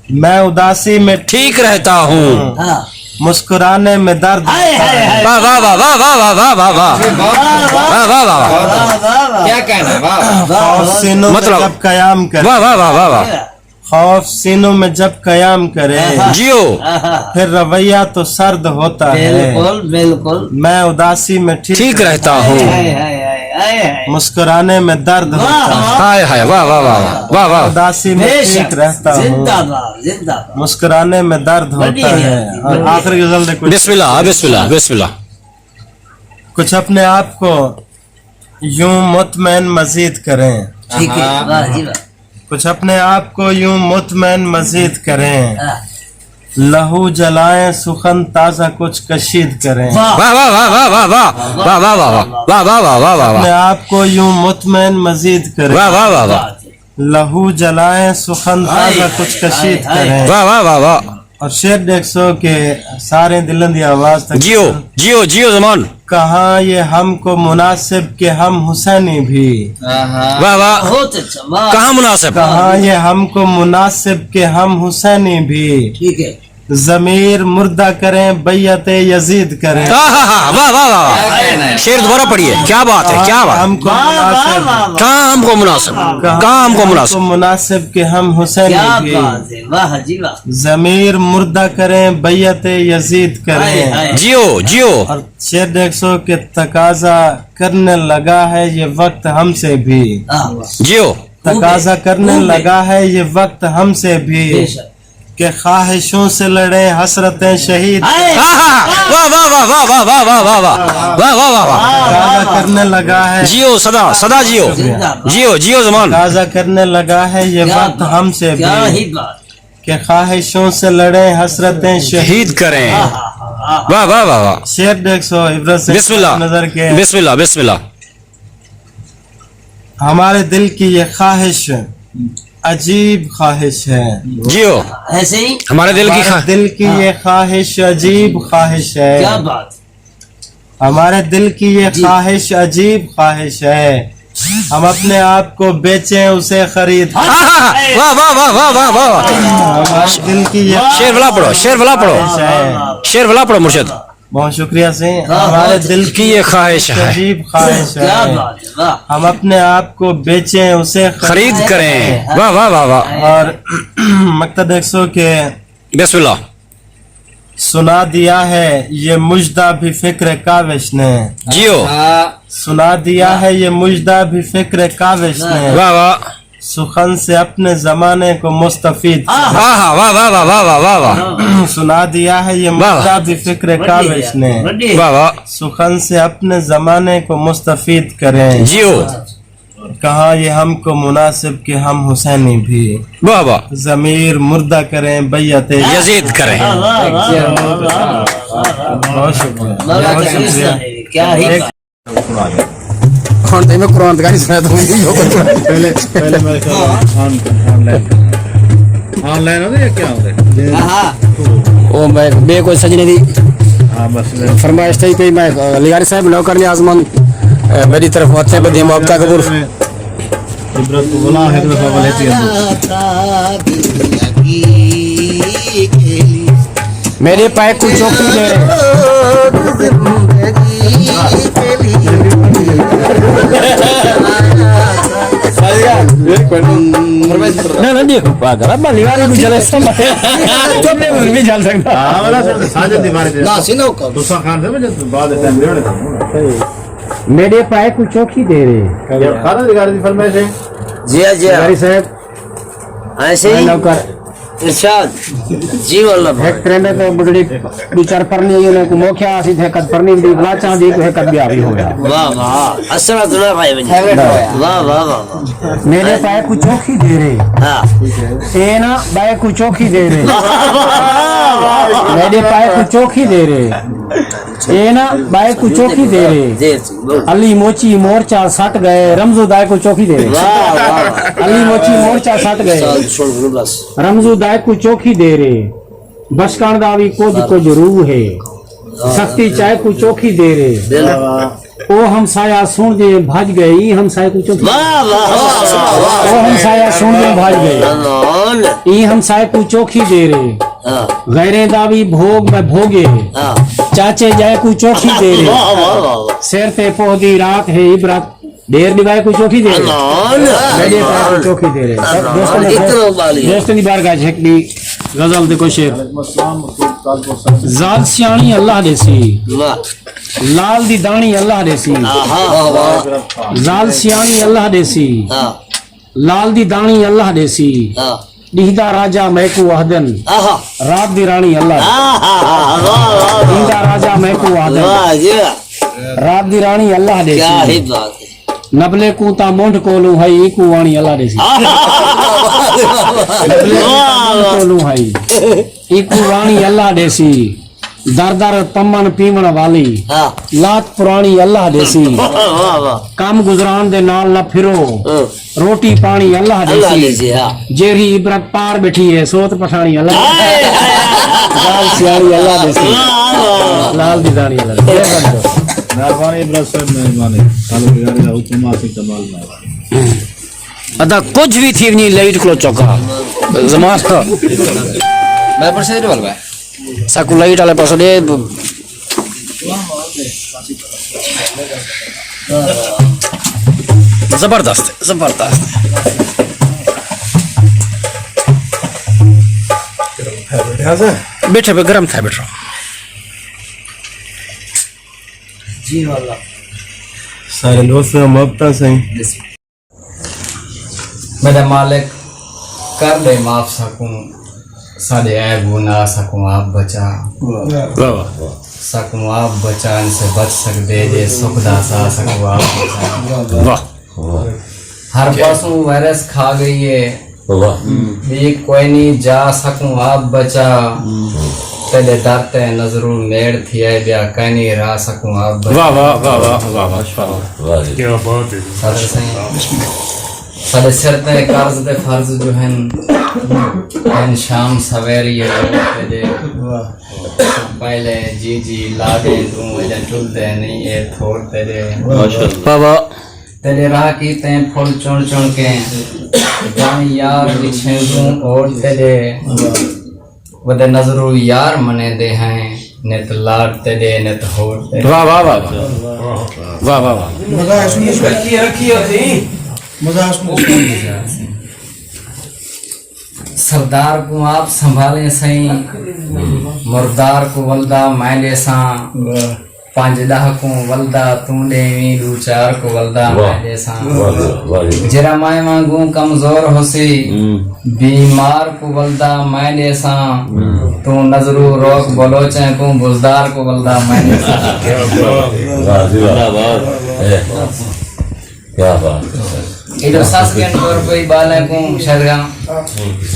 میں اداسی میں ٹھیک رہتا ہوں۔ ہاں۔ مسکرانے میں درد ہائے، ہائے، ہائے۔ واہ، واہ، واہ۔ واہ، واہ، واہ۔ واہ، واہ، واہ۔ واہ، واہ، واہ۔ کیا کہنا، واہ۔ واہ، واہ۔ خوف سینوں میں مطلب، جب قیام کرے۔ واہ، واہ، واہ، واہ، واہ۔ خوف سینوں میں جب قیام کرے۔ ہاں، ہاں۔ جیو۔ ہاں، ہاں۔ پھر رویہ تو سرد ہوتا ہے۔ بالکل، بالکل۔ میں اداسی میں ٹھیک ٹھیک رہتا ہوں۔ ہائے، ہائے، ہائے، ہائے، ہائے۔ مسکرانے میں درد واہ، ہوتا ہے۔ واہ۔ ہائے، ہائے، واہ، واہ، واہ، واہ۔ واہ، واہ۔ اداسی میں بے شک۔ ٹھیک رہتا ہوں۔ زندہ باد، زندہ باد۔ مسکرانے میں درد وݙی ہوتا ہے۔ ہے۔ اور آخری غزل دے کچھ بسم اللہ، بسم اللہ، بسم اللہ۔ کچھ اپنے آپ کو یوں مطمئن مزید کریں۔ ٹھیک ہے، ہاں۔ واہ جی واہ۔ کچھ اپنے آپ کو یوں مطمئن مزید کریں۔ ہاں۔ لہو جلائیں سخن تازہ کچھ کشید کریں۔ واہ۔ واہ، واہ، واہ۔ اپنے آپ کو یوں مطمئن مزید کریں۔ واہ، واہ، واہ، واہ۔ لہو جلائیں سخن تازہ کچھ کشید کریں۔ واہ، واہ، واہ، واہ۔ اور شعر ݙیکھسو کہ سارے دلاں دی آواز تک۔ جیو، جیو، جیو زمان۔ کہاں یہ ہم کو مناسب کہ ہم حسینی بھی۔ آہا۔ واہ، واہ۔ بہت اچھا، واہ۔ کہاں مناسب؟ کہاں یہ ہم کو مناسب کہ ہم حسینی بھی۔ ٹھیک ہے۔ ضمیر مردہ کریں بیعت یزید کریں۔ آہا، واہ، واہ، واہ، واہ۔ شعر دوبارہ پڑھیے۔ کیا بات ہے، کیا بات ہے۔ ہم کو واہ، واہ، مناسب۔ واہ، واہ۔ کہاں ہم کو مناسب؟ کہاں کہاں ہم کو ہم مناسب؟ کو مناسب کہ ہم حسینی کیا بھی۔ بات ہے، واہ جی واہ۔ ضمیر مردہ کریں، بیعت یزید کریں۔ ہائے، ہائے۔ جیو، جیو۔ اور شعر ݙیکھسو کہ تقاضا کرنے لگا ہے یہ وقت ہم سے بھی۔ آہ، واہ۔ جیو۔ تقاضا کرنے خوب ہے۔ لگا ہے یہ وقت ہم سے بھی۔ بے شک۔ کہ خواہشوں سے لڑیں حسرتیں شہید۔ ہائے۔ آہا۔ واہ، واہ، واہ۔ تقاضا کرنے لگا ہے۔ جیو، سدا، سدا جیو۔ زندہ باد۔ جیو، جیو زمان۔ تقاضا کرنے لگا ہے یہ کیا وقت بات، ہم سے کیا بھی۔ ہی بات۔ کہ خواہشوں سے لڑیں حسرتیں شہید شہید کریں۔ آہا، آہا۔ واہ، واہ، واہ، واہ۔ شعر ݙیکھسو عبرت سے بسم اللہ۔ نظر کے۔ بسم اللہ، بسم اللہ۔ ہمارے دل کی یہ خواہش عجیب خواہش ہے۔ جیو۔ ایسے ہی؟ ہمارے دل کی ہمارے خواہش۔ دل کی یہ خواہش عجیب خواہش ہے۔ کیا بات۔ ہمارے دل کی یہ جی۔ خواہش عجیب خواہش ہے۔ ہم اپنے آپ کو بیچیں اسے خرید۔ ہاں، ہاں، ہاں۔ واہ، واہ، واہ۔ ہمارے دل کی یہ شعر ولا پڑھو، شعر ولا پڑھو۔ خواہش ہے۔ شعر ولا پڑھو مرشد۔ بہت شکریہ سے۔ ہاں، ہمارے بہت دل کی یہ خواہش ہے۔ عجیب خواہش ہے۔ کیا بات ہے، واہ۔ ہم اپنے آپ کو بیچیں، اسے خرید خرید کریں۔ واہ، واہ، واہ، واہ۔ اور مقطع ݙیکھسو کہ بسم اللہ۔ سنا دیا ہے یہ مژدہ بھی فکر کاوش نے۔ جیو۔ ہاں۔ سنا دیا ہے یہ مژدہ بھی فکر کاوش نے۔ واہ، واہ۔ سخن سے اپنے زمانے کو مستفید کریں۔ آہا، واہ، واہ، واہ۔ سنا دیا ہے یہ واہ، واہ۔ مژدہ بھی فکر کاوش نے۔ واہ، واہ۔ سخن سے اپنے زمانے کو مستفید کریں۔ جیو۔ کہاں یہ ہم کو مناسب کہ ہم حسینی بھی۔ واہ، واہ۔ ضمیر مردہ کریں، بیعت یزید کریں۔ واہ، واہ، واہ، واہ، واہ، واہ۔ بہت شکریہ۔ مولا بہت تقدیر شکریہ۔ صاحب، کیا ہی ایک بات۔ ہݨ تئیں میں قرآن دا نہیں سݨایا تاں۔ پہلے، پہلے میرے خیال آن، آن لائن۔ آن لائن ہوندے یا کیا ہوندے؟ ہاں، ہاں۔ او میں، ٻئے کوئی سڄݨے دی ہاں، بس۔ فرمائش تھئی پئی، میں، لغاری صاحب، نوکر نیاز مند، میری طرف متھے ٻدھے محبتاں قبول۔ عبرت بلا ہے تو بابا لیتی ہے۔ میݙے پائے کوں چوکی ݙے۔ نہ نہ، ݙیکھو پاگل، ابا لیواری کوں چلے سمجھ۔ چپ نے، ہݨ وی چل سڳدا۔ ہاں، والا سر، ساجد دی بارے چ نہ، سی نہ حکم۔ تساں خان صاحب، جب بعد ٹائم ݙیوݨے۔ میݙے پائے کوں چوکھی دے رے۔ یہ خالد لغاری دی فرمائش ہے۔ جی ہاں، جی ہاں۔ لغاری صاحب، ایسے ہی۔ نوکر۔ ارشاد۔ جی واللہ بھائی۔ ہک تریندے تے ٻڈھڑی ݙو چار پرنی آئی، انہیں کوں موکھیا، اسی تے ہک ادھ پرنی دی بلا چاہندی، کوئی ہک ادھ ٻیا وی ہو ڳیا۔ واہ واہ، اسرا دلا بھائی بنی۔ واہ، واہ، واہ، واہ۔ میݙے پائے کوں چوکھی دے رے۔ ہاں۔ اے نہ ٻائے کوں چوکھی دے رے۔ واہ، واہ، واہ۔ میݙے پائے کوں چوکھی دے رے۔ اے نہ ٻائے کوں چوکھی دے رے۔ دیر سی، بہت۔ علی موچی مورچہ سٹ ڳئے، رمزو دائے کوں چوکھی دے رے۔ واہ، واہ، واہ۔ علی موچی مورچہ سٹ ڳئے۔ ساز سن گھنوں بس۔ رمزو دائے کوں چوکھی دے رے۔ بشکݨ دا وی کجھ کجھ روح ہے۔ سختی چائے کوں چوکھی دے رے۔ بالکل۔ او ہمسایہ سݨ دے بھڄ ڳئے، ایں ہمسائے کوں چوکھی۔ واہ، واہ، واہ، واہ، واہ۔ او ہمسایہ سݨ دے بھڄ ڳئے۔ امان۔ ایں ہمسائے کوں چوکھی دے رے۔ ہاں۔ غیریں دا وی بھوڳ میں بھوڳے۔ ہاں۔ چاچے ڄائے کوں چوکھی دے رے۔ واہ، واہ، واہ، واہ۔ سر تے پوہ دی رات ہے عبرت۔ ݙیر ݙیوائے کوں چوکھی دے رے۔ امان۔ میݙے پائے کوں چوکھی دے رے۔ امان۔ دوستاں نے اتنا ابالی ہے۔ دوستاں دی بارگاہ چ ہک ݙی غزل تے کوئی شعر۔ زال سیاݨی اللہ ݙیسی۔ واہ۔ لال دی داݨی اللہ ݙیسی۔ آہا۔ واہ، واہ۔ زال سیاݨی اللہ ݙیسی۔ ہاں۔ لال دی داݨی اللہ ݙیسی۔ ہاں۔ ݙینہہ دا راجہ میکوں آہدن۔ آہا۔ رات دی راݨی اللہ ݙیسی۔ آہا، واہ، واہ، واہ۔ ݙینہہ دا راجہ میکوں آہدن۔ واہ جی واہ۔ رات دی راݨی اللہ ݙیسی۔ کیا ہی بات ہے۔ نبلے کوں تاں منڈھ کولوں ہئی، اینکوں واݨی اللہ ݙیسی۔ آہا۔ نبلے کوں تاں منڈھ کولوں ہئی، اینکوں واݨی اللہ ݙیسی۔ در در پمن پیوݨ والی، ہاں۔ لات پراݨی اللہ ݙیسی۔ واہ، واہ، واہ۔ کم گزران دے نال نہ پھرو، ہاں۔ روٹی پاݨی اللہ اللہ ݙیسی۔ ݙیسی، ہاں۔ جیڑھی عبرت پار ٻیٹھی ہے، سوت پٹھاݨی اللہ ݙیسی۔ ہائے۔ زال سیاݨی اللہ ݙیسی۔ واہ، واہ۔ لال دی داݨی اللہ ݙیسی۔ مہربانی عبرت صاحب، مہربانی۔ سال گزارے دا حکم آسی کمال نہ۔ ادا کجھ وی تھی ونڄی، لائٹ کلو چوکا۔ زمان۔ میں پر سے ڈول بھائی۔ ساکوں لائٹ والے پاسوں ݙے۔ زبردست، زبردست۔ بیٹھے پہ گرم تھا، بیٹھو۔ جی واللہ۔ سارے دوستاں محبتاں سائیں۔ میݙا مالک، کر ݙے معاف ساکوں، ساݙے عیب گناہ ساکوں آپ بچا۔ واہ، واہ، واہ۔ ساکوں آپ بچا، ان سے بچ سڳدے جے سکھ دا ساہ ساکوں آپ بچا۔ واہ۔ ہر پاسوں وائرس کھا ڳئی ہے۔ واہ۔ ٻی کوئی نی جا ساکوں آپ بچا۔ تیݙے در تے نظروں نیڑ تھی آئے، ٻیا کائنی راہ ساکوں آپ بچا۔ واہ، واہ، واہ، واہ، واہ، ماشاءاللہ۔ واہ جی۔ کیا بات ہے۔ صدر سائیں، ساݙے سر تے قرض تے فرض جو ہن، ہن شام سویری ہے تیݙے۔ واہ۔ پہلے جی جی لا ݙے توں، اڄاں ٹلدے نہیں اے تھوڑ تیݙے۔ ماشاءاللہ۔ واہ، واہ۔ تیݙے راہ کیتے پھل چݨ چݨ کے، جان یار وچھیندوں اوڑ تیݙے۔ ودے نظروں یار منیندے ہیں، نت لاڑ تیݙے، نت ہوڑ تیݙے۔ واہ، واہ، واہ، واہ۔ واہ، واہ، واہ۔ مزہ ہے سنی، رکھی، رکھی ہوتی۔ مزہ ہے سنی۔ سردار کوں آپ سنبھالیں سئیں، مردار کوں ولدا میں ݙیساں۔ واہ۔ پنج ݙاہ کوں ولدا توں ݙیویں، ݙو چار کوں ولدا میں ݙیساں۔ واہ، واہ، واہ جی۔ جیڑھا میں وانگوں کمزور ہوسی، ہوں۔ بیمار کوں ولدا میں ݙیساں۔ ہوں۔ توں نظروں روک بلوچیں کوں، بزدار کوں ولدا میں ݙیساں۔ کیا بات ہے۔ واہ جی واہ۔ زندہ باد۔ اے۔ کیا بات ہے۔ ایݙو سس ڳن ٹر پئی ٻالیں کوں، شاید ڳاں۔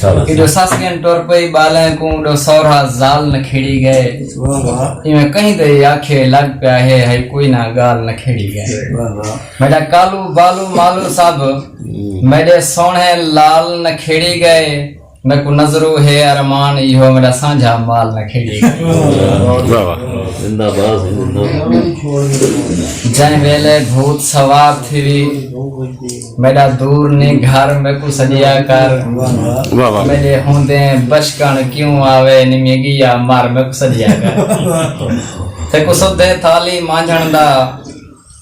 شاباش۔ ایݙو سس ڳن ٹر پئی ٻالیں کوں، ݙو سورھا زال نکھیڑی ڳئے۔ واہ واہ۔ ایویں کہیں تے آکھے لڳ پیا ہے، ہئی کوئی نہ ڳالھ نکھیڑی ڳئے۔ واہ واہ۔ میݙا کالو بالو مالو سب، ہوں۔ میݙے سوہݨے لال نکھیڑی ڳئے۔ میکوں نظروں ہے ارمان، ایہو میݙا سانجھا مال نکھیڑی ڳئے۔ واہ واہ۔ زندہ باد، زندہ باد۔ جئیں ویلے بھوت سوار تھیوی، میݙا دور نی گھر، میکوں سݙیا کر۔ واہ واہ۔ میݙے ہوندیں بشکݨ کیوں آوے، نمی ڳیا مر، میکوں سݙیا کر۔ تیکوں سدھے تھالی مانجھݨ دا،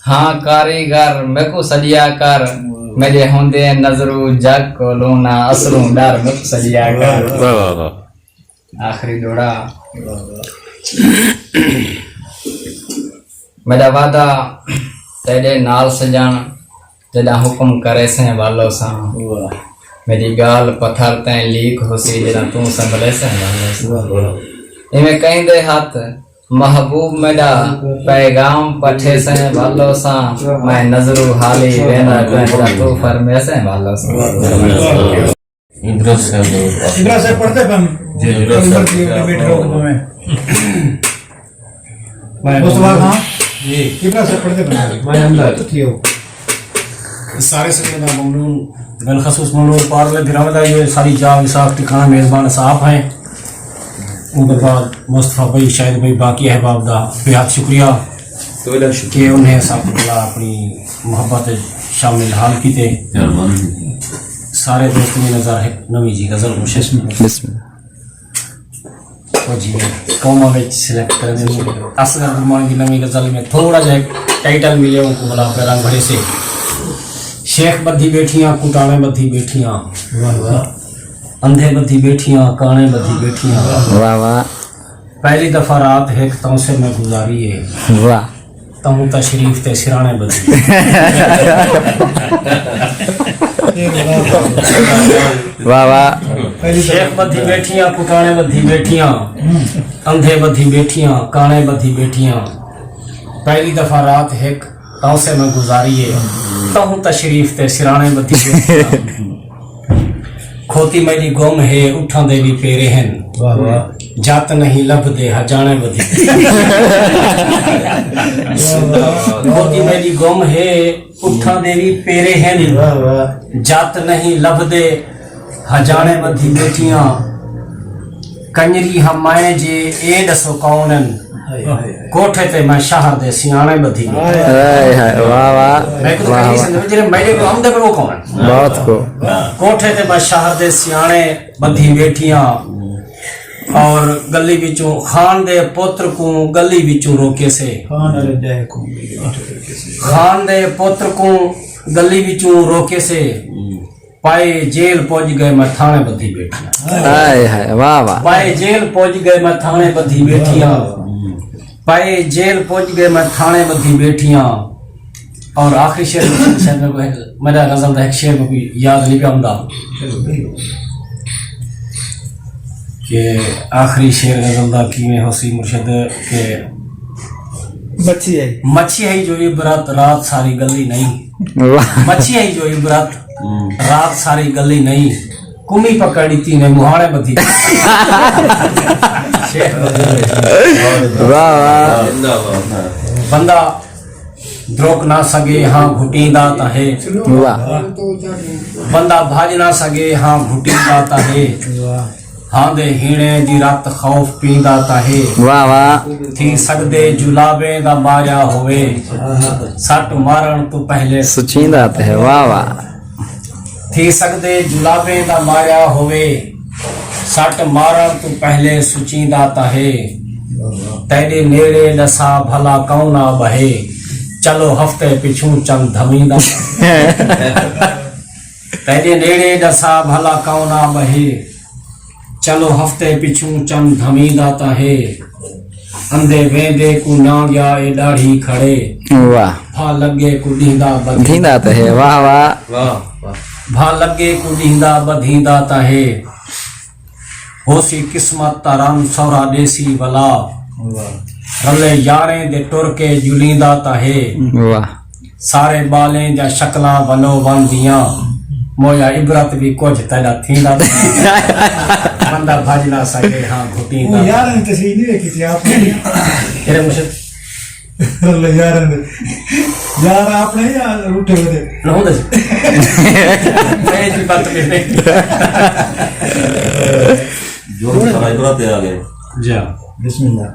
ہاں کاریگر، میکوں سݙیا کر۔ میݙے ہوندے نظروں جڳ کولوں، نہ اصلوں ݙر مک سڄیا کر۔ واہ واہ واہ۔ آخری ݙوہڑا۔ میݙا وعدہ تیݙے نال سڄݨ، جݙاں حکم کریسیں والو ساں۔ واہ۔ میݙی ڳالھ پتھر تئیں لیک ہوسی، جݙاں توں سنبھلیسیں والو ساں۔ واہ واہ۔ ایویں کہیں دے ہتھ محبوب میݙا پیغام پٹھیسیں والو ساں۔ میں نظروں حالی ویندا پئیں، جݙاں توں فرمیسیں والو ساں۔ واہ واہ۔ ادرس صاحب۔ ادرس صاحب پڑھتے پن۔ جی، ادرس صاحب۔ ادھر بیٹھ رہو تو میں۔ میں مصطفیٰ خان۔ جی۔ ادرس صاحب پڑھتے پن۔ میں اندر۔ تو تھی ہو۔ سارے سنگت دا ممنون، بالخصوص ممنون پار والے بھراواں دا، جو ساری جاہ وساخ ٹکانا میزبان صاحب ہیں۔ ان کے بعد مصطفیٰ بھائی، شاہد بھائی، باقی احباب دا بے حد شکریہ۔ تہاݙا شکریہ۔ کہ انہیں سب بلا اپݨی محبت شامل حال کیتے۔ مہربانی۔ سارے دوست دی نظر ہک نویں جی غزل کوشش۔ بسم اللہ۔ او جی، قوماں وچ سلیکٹ کریندے ہوں۔ اصغر گلمان دی نویں غزل میں تھوڑا جہا ٹائٹل ملے، ان کو بلا اپݨے رنگ بھریسے۔ شیخ ٻدھی ٻیٹھیاں، کٹاݨے ٻدھی ٻیٹھیاں۔ واہ واہ۔ اندھے ٻدھی ٻیٹھیاں، کاݨے ٻدھی ٻیٹھیاں۔ واہ واہ۔ پہلی دفعہ رات ہک تاں سے میں گزاری ہے۔ واہ۔ تہوں تشریف تے سراݨے ٻدھی۔ واہ واہ۔ شیخ ٻدھی ٻیٹھیاں، کٹاݨے ٻدھی ٻیٹھیاں، اندھے ٻدھی ٻیٹھیاں، کاݨے ٻدھی ٻیٹھیاں۔ پہلی دفعہ رات ہک تاں سے میں گزاری ہے، تہوں تشریف تے سراݨے ٻدھی ٻیٹھیاں۔ کھوتی میݙی گم ہے، اٹھاں دے وی پیرے ہن۔ واہ واہ۔ جت نہیں لبھدے، ہجاݨے ٻدھی۔ کھوتی میݙی گم ہے، اٹھاں دے وی پیرے ہن۔ واہ واہ۔ جت نہیں لبھدے، ہجاݨے ٻدھی ٻیٹھیاں۔ کنجری ہم میں جے، اے ݙسو کون ہن؟ ہائے، ہائے، ہائے۔ کوٹھے تے میں شہر دے سیاݨے ٻدھی ٻیٹھیاں۔ ہائے ہائے، واہ واہ۔ میں کوں واہ کہیں واہ۔ سمجھ، جیڑھے میݙے کول آندے پئے او کون ہن؟ بہت کو۔ کوٹھے تے میں شہر دے سیاݨے ٻدھی ٻیٹھیاں۔ اور گلی وچوں خان دے پتر کوں گلی وچوں روکیسے۔ خان والے ݙیہہ کوں گلی وچوں روکیسے۔ خان دے پتر کوں گلی وچوں روکیسے۔ پائے جیل پڄ ڳئے میں تھاݨے ٻدھی ٻیٹھیاں۔ ہائے ہائے، واہ واہ۔ پائے جیل پڄ ڳئے میں تھاݨے ٻدھی ٻیٹھیاں۔ پائے جیل پڄ ڳئے میں تھاݨے ٻدھی ٻیٹھیاں۔ اور آخری شعر میں شاید میرے کو ایک، میرا غزل دا ایک شعر میں کوئی یاد نہیں پیا ہوندا۔ کہ آخری شعر غزل دا کیویں ہوسی مرشد کہ مچھی ہے۔ مچھی ہے جو عبرت، رات ساری گلی نہیں۔ واہ۔ مچھی ہے جو عبرت، ہوں۔ رات ساری گلی نہیں۔ کمی پکڑ ݙتی نے مہاݨے ٻدھی۔ شعر ٻدھی۔ واہ واہ۔ بندہ دروک نہ سڳے ہاں گھٹیندا تاں ہے۔ واہ۔ بندہ بھڄ نہ سڳے ہاں گھٹیندا تاں ہے۔ واہ۔ ہاں دے ہیݨے دی رت خوف پیندا تاں ہے۔ واہ واہ۔ تھی سڳدے جلابیں دا ماریا ہووے۔ سٹ مارݨ توں پہلے سچیندا تاں ہے۔ واہ واہ۔ تھی سڳدے جلابیں دا ماریا ہووے۔ سٹ مارݨ توں پہلے سچیندا تاں ہے۔ تیݙے نیڑے ݙسا بھلا کون آ ٻہے۔ چلو ہفتے پچھوں چن دھمیندا تاں ہے۔ تیݙے نیڑے ݙسا بھلا کون آ ٻہے۔ چلو ہفتے پچھوں چن دھمیندا تاں ہے۔ اندے ویندے کوں نہ ڳیا اے ݙاڑھی کھڑے۔ واہ۔ بھا لڳے کوں ݙیندا ٻدھیندا تاں ہے۔ واہ واہ۔ واہ واہ۔ بھا لڳے کوں ݙیندا ٻدھیندا تاں ہے۔ ہوسی قسمت تاں رن سہرا ݙیسی ولا۔ واہ۔ رلے یاریں دے ٹر کے ڄلیندا تاں ہے۔ واہ۔ سارے ٻالیں دیاں شکلاں ونو ون دیاں، مویا عبرت وی کجھ تیݙا تھیندا تاں ہے۔ بندہ بھڄ نہ سڳے ہاں گھٹیندا۔ او یار، نے تشریح نہیں رکھی تھی آپ نے۔ تیرے مرشد۔ اللہ یار نے۔ یار آپ نے یا روٹے ہوئے تھے؟ نہ ہوندے سی۔ میں اتنی بات تو نہیں۔ جو سارا عبرت دے آ گئے۔ جا۔ بسم اللہ۔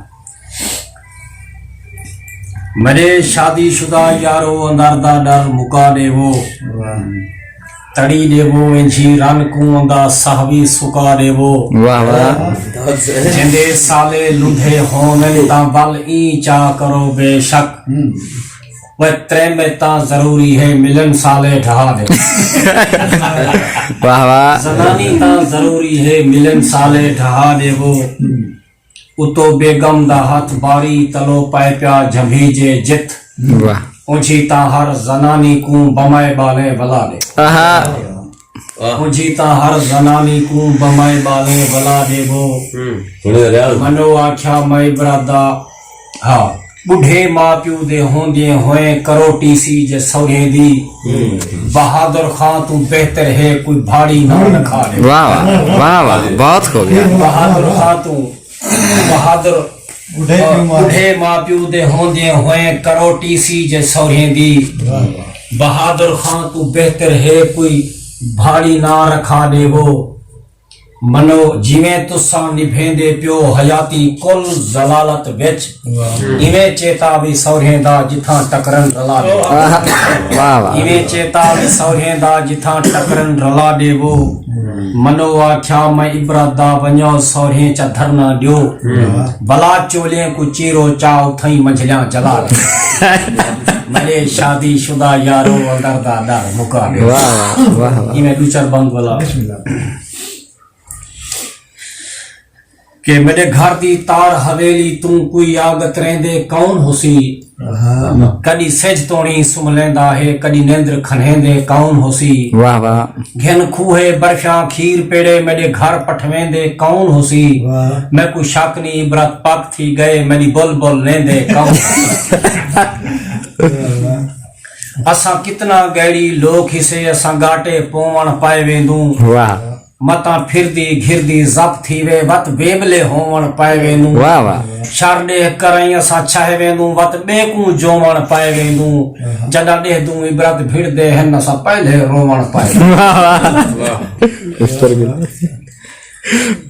میݙے شادی شدہ یارو، اندر دا ݙر مکا ݙیوو۔ واہ۔ تڑی ݙیوو اینجھی رن کوں، اندا ساہ وی سکا ݙیوو۔ واہ واہ۔ جیندے سالے لدھے ہوون تاں ول ایں چا کرو بے شک۔ ہوں۔ وہ تریمے تاں ضروری ہے، ملن سالے ڈھہا دے۔ واہ واہ۔ زنانی تاں ضروری ہے، ملن سالے ڈھہا دے وہ۔ اتو بیگم دا ہتھ باری، تلو پائے پیا جھمبی جے جت۔ واہ۔ اونجھی تاں ہر زنانی کوں بمائے بالیں ولا دے۔ آہا۔ اونجھی تاں ہر زنانی کوں بمائے بالیں ولا دے وہ۔ منو آکھیا میں عبرت دا ہا، ٻڈھے ماء پیو دے ہوندیں ہوئیں کروٹی سی جے سورھیں دی۔ بہادر خان توں بہتر ہے کوئی بھاڑی نہ رکھا ݙے۔ واہ واہ، واہ واہ، بہت خوب یار۔ بہادر خان توں، بہادر ٻڈھے پیو ماء ٻڈھے ماء پیو دے ہوندیں ہوئیں کروٹی سی جے سورھیں دی۔ بہادر خان توں بہتر ہے کوئی بھاڑی نہ رکھا ݙے وہ۔ منو جیویں تساں نبھیندے پیو حیاتی کل ذلالت وچ، واہ۔ ایویں چیتا وی سورھیں دا جتھاں ٹکرن رلا ݙیو۔ واہ واہ۔ ایویں چیتا وی سورھیں دا جتھاں ٹکرن رلا ݙیو۔ منو آکھیا میں عبرت دا ونڄو سورھیں چا دھرنا ݙیو۔ واہ۔ بلا چولیں کوں چیرو چا اتھائیں منجھلیاں جلا ݙیو۔ میݙے شادی شدہ یارو اندر دا ݙر مکا ݙیو۔ واہ واہ، واہ واہ۔ ایویں ݙو چار بند والا۔ بسم اللہ۔ کہ میݙے گھر دی تار حویلی توں کوئی آڳ تریندے کون ہوسی؟ آہا۔ کݙی سجھ توݨی سمھ لیندا ہے، کݙی نندر کھنہیندے کون ہوسی؟ واہ واہ۔ گھن کھوہے برفیاں کھیر پیڑے میݙے گھر پٹھویندے کون ہوسی؟ واہ۔ میکوں شک نی عبرت پک تھی ڳئے، میݙی بلبل لیندے کون ہوسی؟ واہ واہ۔ اساں کتنا ڳیڑی لوک ہسے، اساں ڳاٹے پووݨ پائے ویندوں۔ واہ۔ متاں پھردی گھردی ضبط تھیوے، وت ویبلے ہووݨ پئے ویندوں۔ واہ واہ۔ شر ݙیہہ کرائیں اساں چھاہے ویندوں، وت ٻئے کوں جووݨ پئے ویندوں۔ آہا۔ جݙاں ݙیہدوں عبرت بھڑدے ہن، اساں پہلے رووݨ پئے ویندوں۔ واہ واہ۔ واہ۔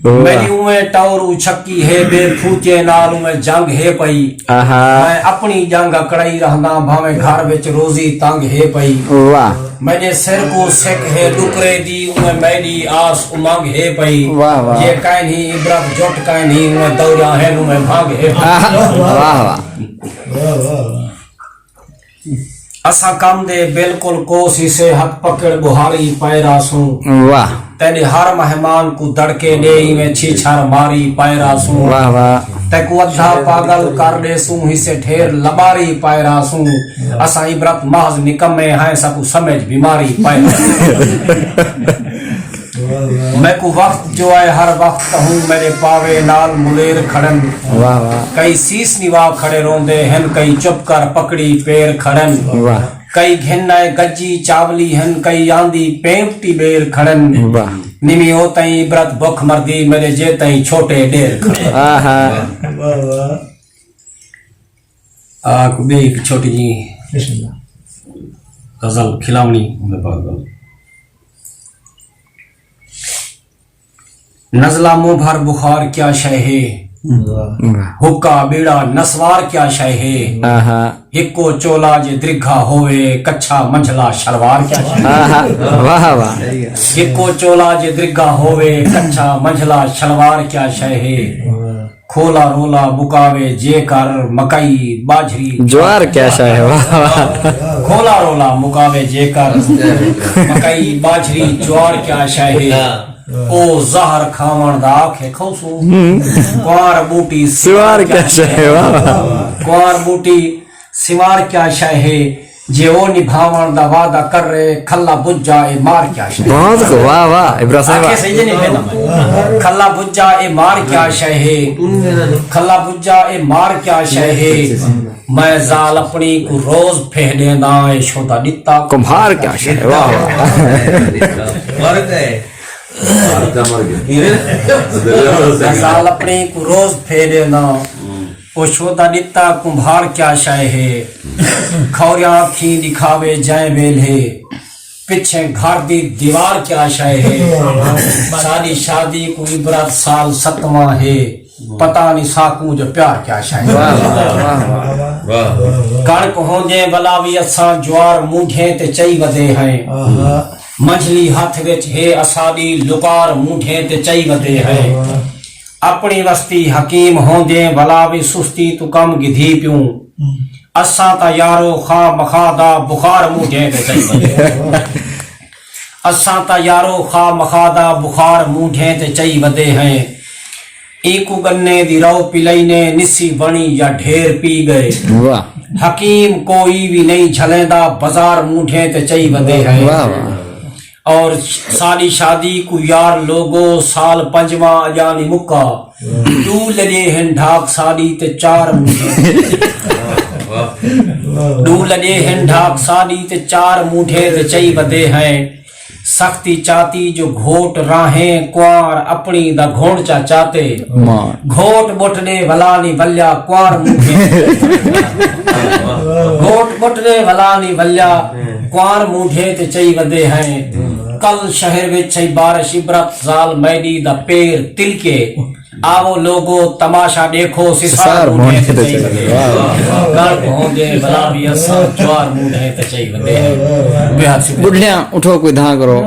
میݙی اونویں ٹاؤرو چھکی ہے، ٻئے پھوچے نال اونویں جنگ ہے پئی۔ آہا۔ میں اپݨی ڄنگ اکڑائی رہنداں، بھانویں گھر وچ روزی تنگ ہے پئی۔ واہ۔ میݙے سر کوں سک ہے ݙکرے دی، اونویں میݙی آس امنگ ہے پئی۔ واہ واہ۔ جے کائنی عبرت جٹ کائنی، اونویں دوریاں ہن، اونویں بھنگ ہے پئی۔ آہا، واہ واہ۔ واہ واہ واہ۔ اساں کم دے بالکل کوس ہسے، ہتھ پکڑ ٻوہاری پائے رہسوں۔ واہ۔ تیݙے ہر مہمان کوں دڑکے ݙے، ایویں چھیچھر ماری پائے رہسوں۔ واہ واہ۔ تیکوں ادھا پاڳل کر ݙیسوں، ہسے ڈھیر لٻاری پائے رہسوں۔ اساں عبرت محض نکمے ہیں، ساکوں سمجھ بیماری پائے رہسوں۔ میکوں وقت جو آئے ہر وقت تہوں، میݙے پاوے نال ملیر کھڑن۔ واہ واہ۔ کئی سیس نوا کھڑے روندے ہن، کئی چپ کر پکڑی پیر کھڑن۔ واہ۔ کئی گھن آئے گجی چاولی ہن، کئی آندی پینپٹی ٻیر کھڑن۔ واہ۔ نمی او تئیں عبرت بکھ مردی، میݙے جے تئیں چھوٹے ݙیر کھڑن۔ آہا۔ واہ واہ۔ آ، کو ٻئی ہک چھوٹی جی بسم اللہ۔ غزل کھلاوݨی۔ نزلہ منہ بھر بخار کیا شے ہے؟ واہ۔ واہ۔ حکا ٻیڑا نسوار کیا شے ہے؟ آہا۔ ہکو چولا جے درگھا ہووے، کچھا منجھلا شلوار کیا شے ہے؟ آہا۔ واہ واہ۔ ہکو چولا جے درگھا ہووے، کچھا منجھلا شلوار کیا شے ہے؟ واہ۔ کھولا رولا مکاوے جے کر، مکئی ٻاجھری جوار کیا شے ہے؟ واہ واہ۔ کھولا رولا مکاوے جے کر، مکئی ٻاجھری جوار کیا شے ہے؟ او زہر کھاوݨ دا آکھے کھوسوں۔ ہوں۔ کوار ٻوٹی سوار کیا شے ہے؟ واہ واہ۔ کوار ٻوٹی سوار کیا شے ہے؟ جے او نبھاوݨ دا وعدہ کرے، کھلا بجا اے مار کیا شے ہے؟ بہت خوب، واہ واہ، ابرا صاحب۔ آکھے سڄݨ پھر نہ میں۔ کھلا بجا اے مار کیا شے ہے؟ کھلا بجا اے مار کیا شے ہے؟ میں ذال اپݨی کوں روز پھیہ ݙینداں، اے شودا ݙتا کمبھار کیا شے ہے؟ واہ واہ۔ مرد ہے۔ میں ذال اپݨی کوں روز پھیہ ݙینداں، او شودا ݙتا کمبھار کیا شے ہے؟ کھوریاں اکھیں ݙکھاوے جئیں ویلھے، پچھیں گھر دی دیوار کیا شے ہے؟ ساݙی شادی کوں عبرت سال ستواں ہے، پتہ نی ساکوں جو پیار کیا شے ہے۔ واہ، واہ، واہ، واہ۔ کݨک ہوندیں ولا وی اساں جوار مونجھیں تے چئی ودے ہیں۔ آہا۔ منجھلی ہتھ وچ ہے اساݙی لکار مونجھیں تے چئی ودے ہیں۔ آہا۔ اپݨی وستی حکیم ہوندیں ولا وی سستی توں کم گھدی پیوں۔ ہوں۔ اساں تاں یارو خواہ مخواہ دا بخار مونڈھیں تے چئی ودے ہیں۔ اساں تاں یارو خواہ مخواہ دا بخار مونڈھیں تے چئی ودے ہیں۔ اینکوں گنے دی رو پلئی نے نسی بݨی یا ڈھیر پی ڳئے۔ واہ۔ حکیم کوئی وی نئیں جھلیندا بازار مونڈھیں تے چئی ودے ہیں۔ واہ واہ۔ اور ساݙی شادی کوں یار لوگو سال پنجواں اڄاں نی مکا۔ ݙو لڄے ہن ڈھاک ساݙی تے چار مونڈھیں۔ ݙو لڄے ہن ڈھاک ساݙی تے چار مونڈھیں تے چئی ودے ہیں۔ سختی چاتی جو گھوٹ راہیں کوار اپݨی دا گھوݨ چا چاتے۔ ماں۔ گھوٹ ٻٹ ݙے ولا نی ولیا کوار مونڈھیں۔ گھوٹ ٻٹ ݙے ولا نی ولیا کوار مونڈھیں تے چئی ودے ہیں۔ کل شہر وچ ہئی بارش عبرت زال میݙی دا پیر تلکے۔ آوو لوگو تماشا ݙیکھو سسار سسار مونڈھیں تے مونڈھیں تے چئی چئی ودے ودے۔ ہیں۔ واہ، واہ۔ کل ہوندے ولا وی اساں جوار مونڈھیں تے چئی ودے ہیں۔ بے حد شکریہ۔ ٻڈھڑیاں اٹھو کوئی دھاں کرو۔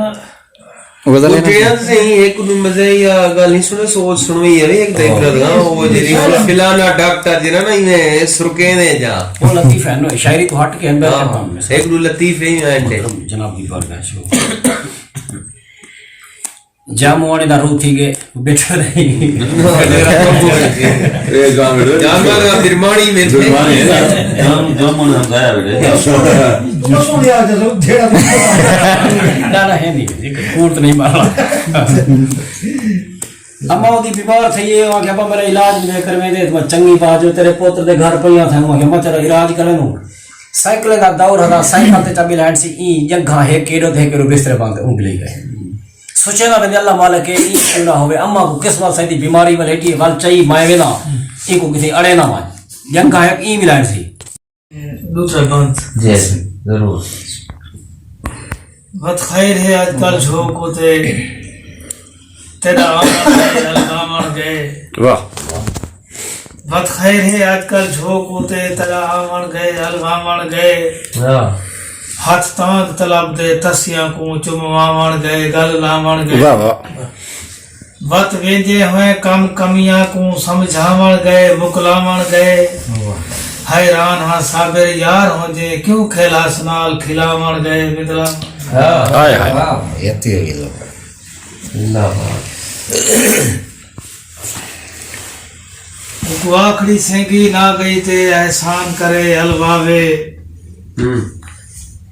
غزل ہے نا؟ ٻڈھڑیاں تے صحیح، ہک ݙو مزے یا ڳالھ نہیں سݨے، سو سݨوی ہے ہک تے عبرت گاں، او جڑی فلانا ڈاکٹر جڑا نا ایویں سرکیندے جا۔ او لطیف ہے نا، شاعری تو ہٹ کے اندر ہاں، ہک ݙو لطیف ہے ایویں ڈے۔ جناب دی بارگاہ شو۔ جام ہونے دا روح تھی گئے، بیٹھے نہیں۔ جانور دا درمانی میں تھے۔ جام جام ہونے ہم گایا بیٹھے۔ نہ، نہ، ہے نہیں، کوڑ تو نہیں مارنا۔ اما اودی بیمار تھئی ہے، او آکھیا، "ابا، میرا علاج نہیں کرویں دے، تاں میں چنگی بات جو تیرے پوتر دے گھر پئیاں تھا، او آکھیا، میں تیرا علاج کرینوں۔" سائیکلیں دا دور ہدا، سائیکل تے چا ٻلائن سی، ایں جنگھاں ہک ایݙو تے ہک ایݙو بسترے بند اوں ٻلئی ڳئے۔ سوچیندا ویندے، اللہ مالک ہے، ایں کیوں نہ ہووے، اماں کوں قسمت سائیں دی بیماری ول ہیٹی ول چئی مائے وینداں، ایں کوں کتھے اڑے نہ ونڄ۔ جنگھاں ہک ایں ٻلائن سی۔ ݙوجھا بند۔ جی ضرور۔ وت خیر ہے اڄ کل جھوک اتے تیݙا آوݨ ڳئے، الواوݨ ڳئے۔ واہ۔ وت خیر ہے اڄ کل جھوک اتے تیݙا آوݨ ڳئے، الواوݨ ڳئے۔ ہاں۔ ہتھ تانگھ طلب دے تسیاں کوں چمواوݨ ڳئے، ڳل لاوݨ ڳئے۔ واہ واہ۔ وت ویندے ہوئے کم کمیاں کوں سمجھاوݨ ڳئے، مکلاوݨ ڳئے۔ حیران ہاں صابر یار ہوندے کیوں کھیلاس نال کھلاوݨ ڳئے، ودلاوݨ۔ ہاں۔ ہائے ہائے۔ واہ، اتھی ہوئی لوک۔ زندہ باد۔ اکو آکھڑی سینگی نہ ڳئی تے احسان کرے الواوے۔ ہوں۔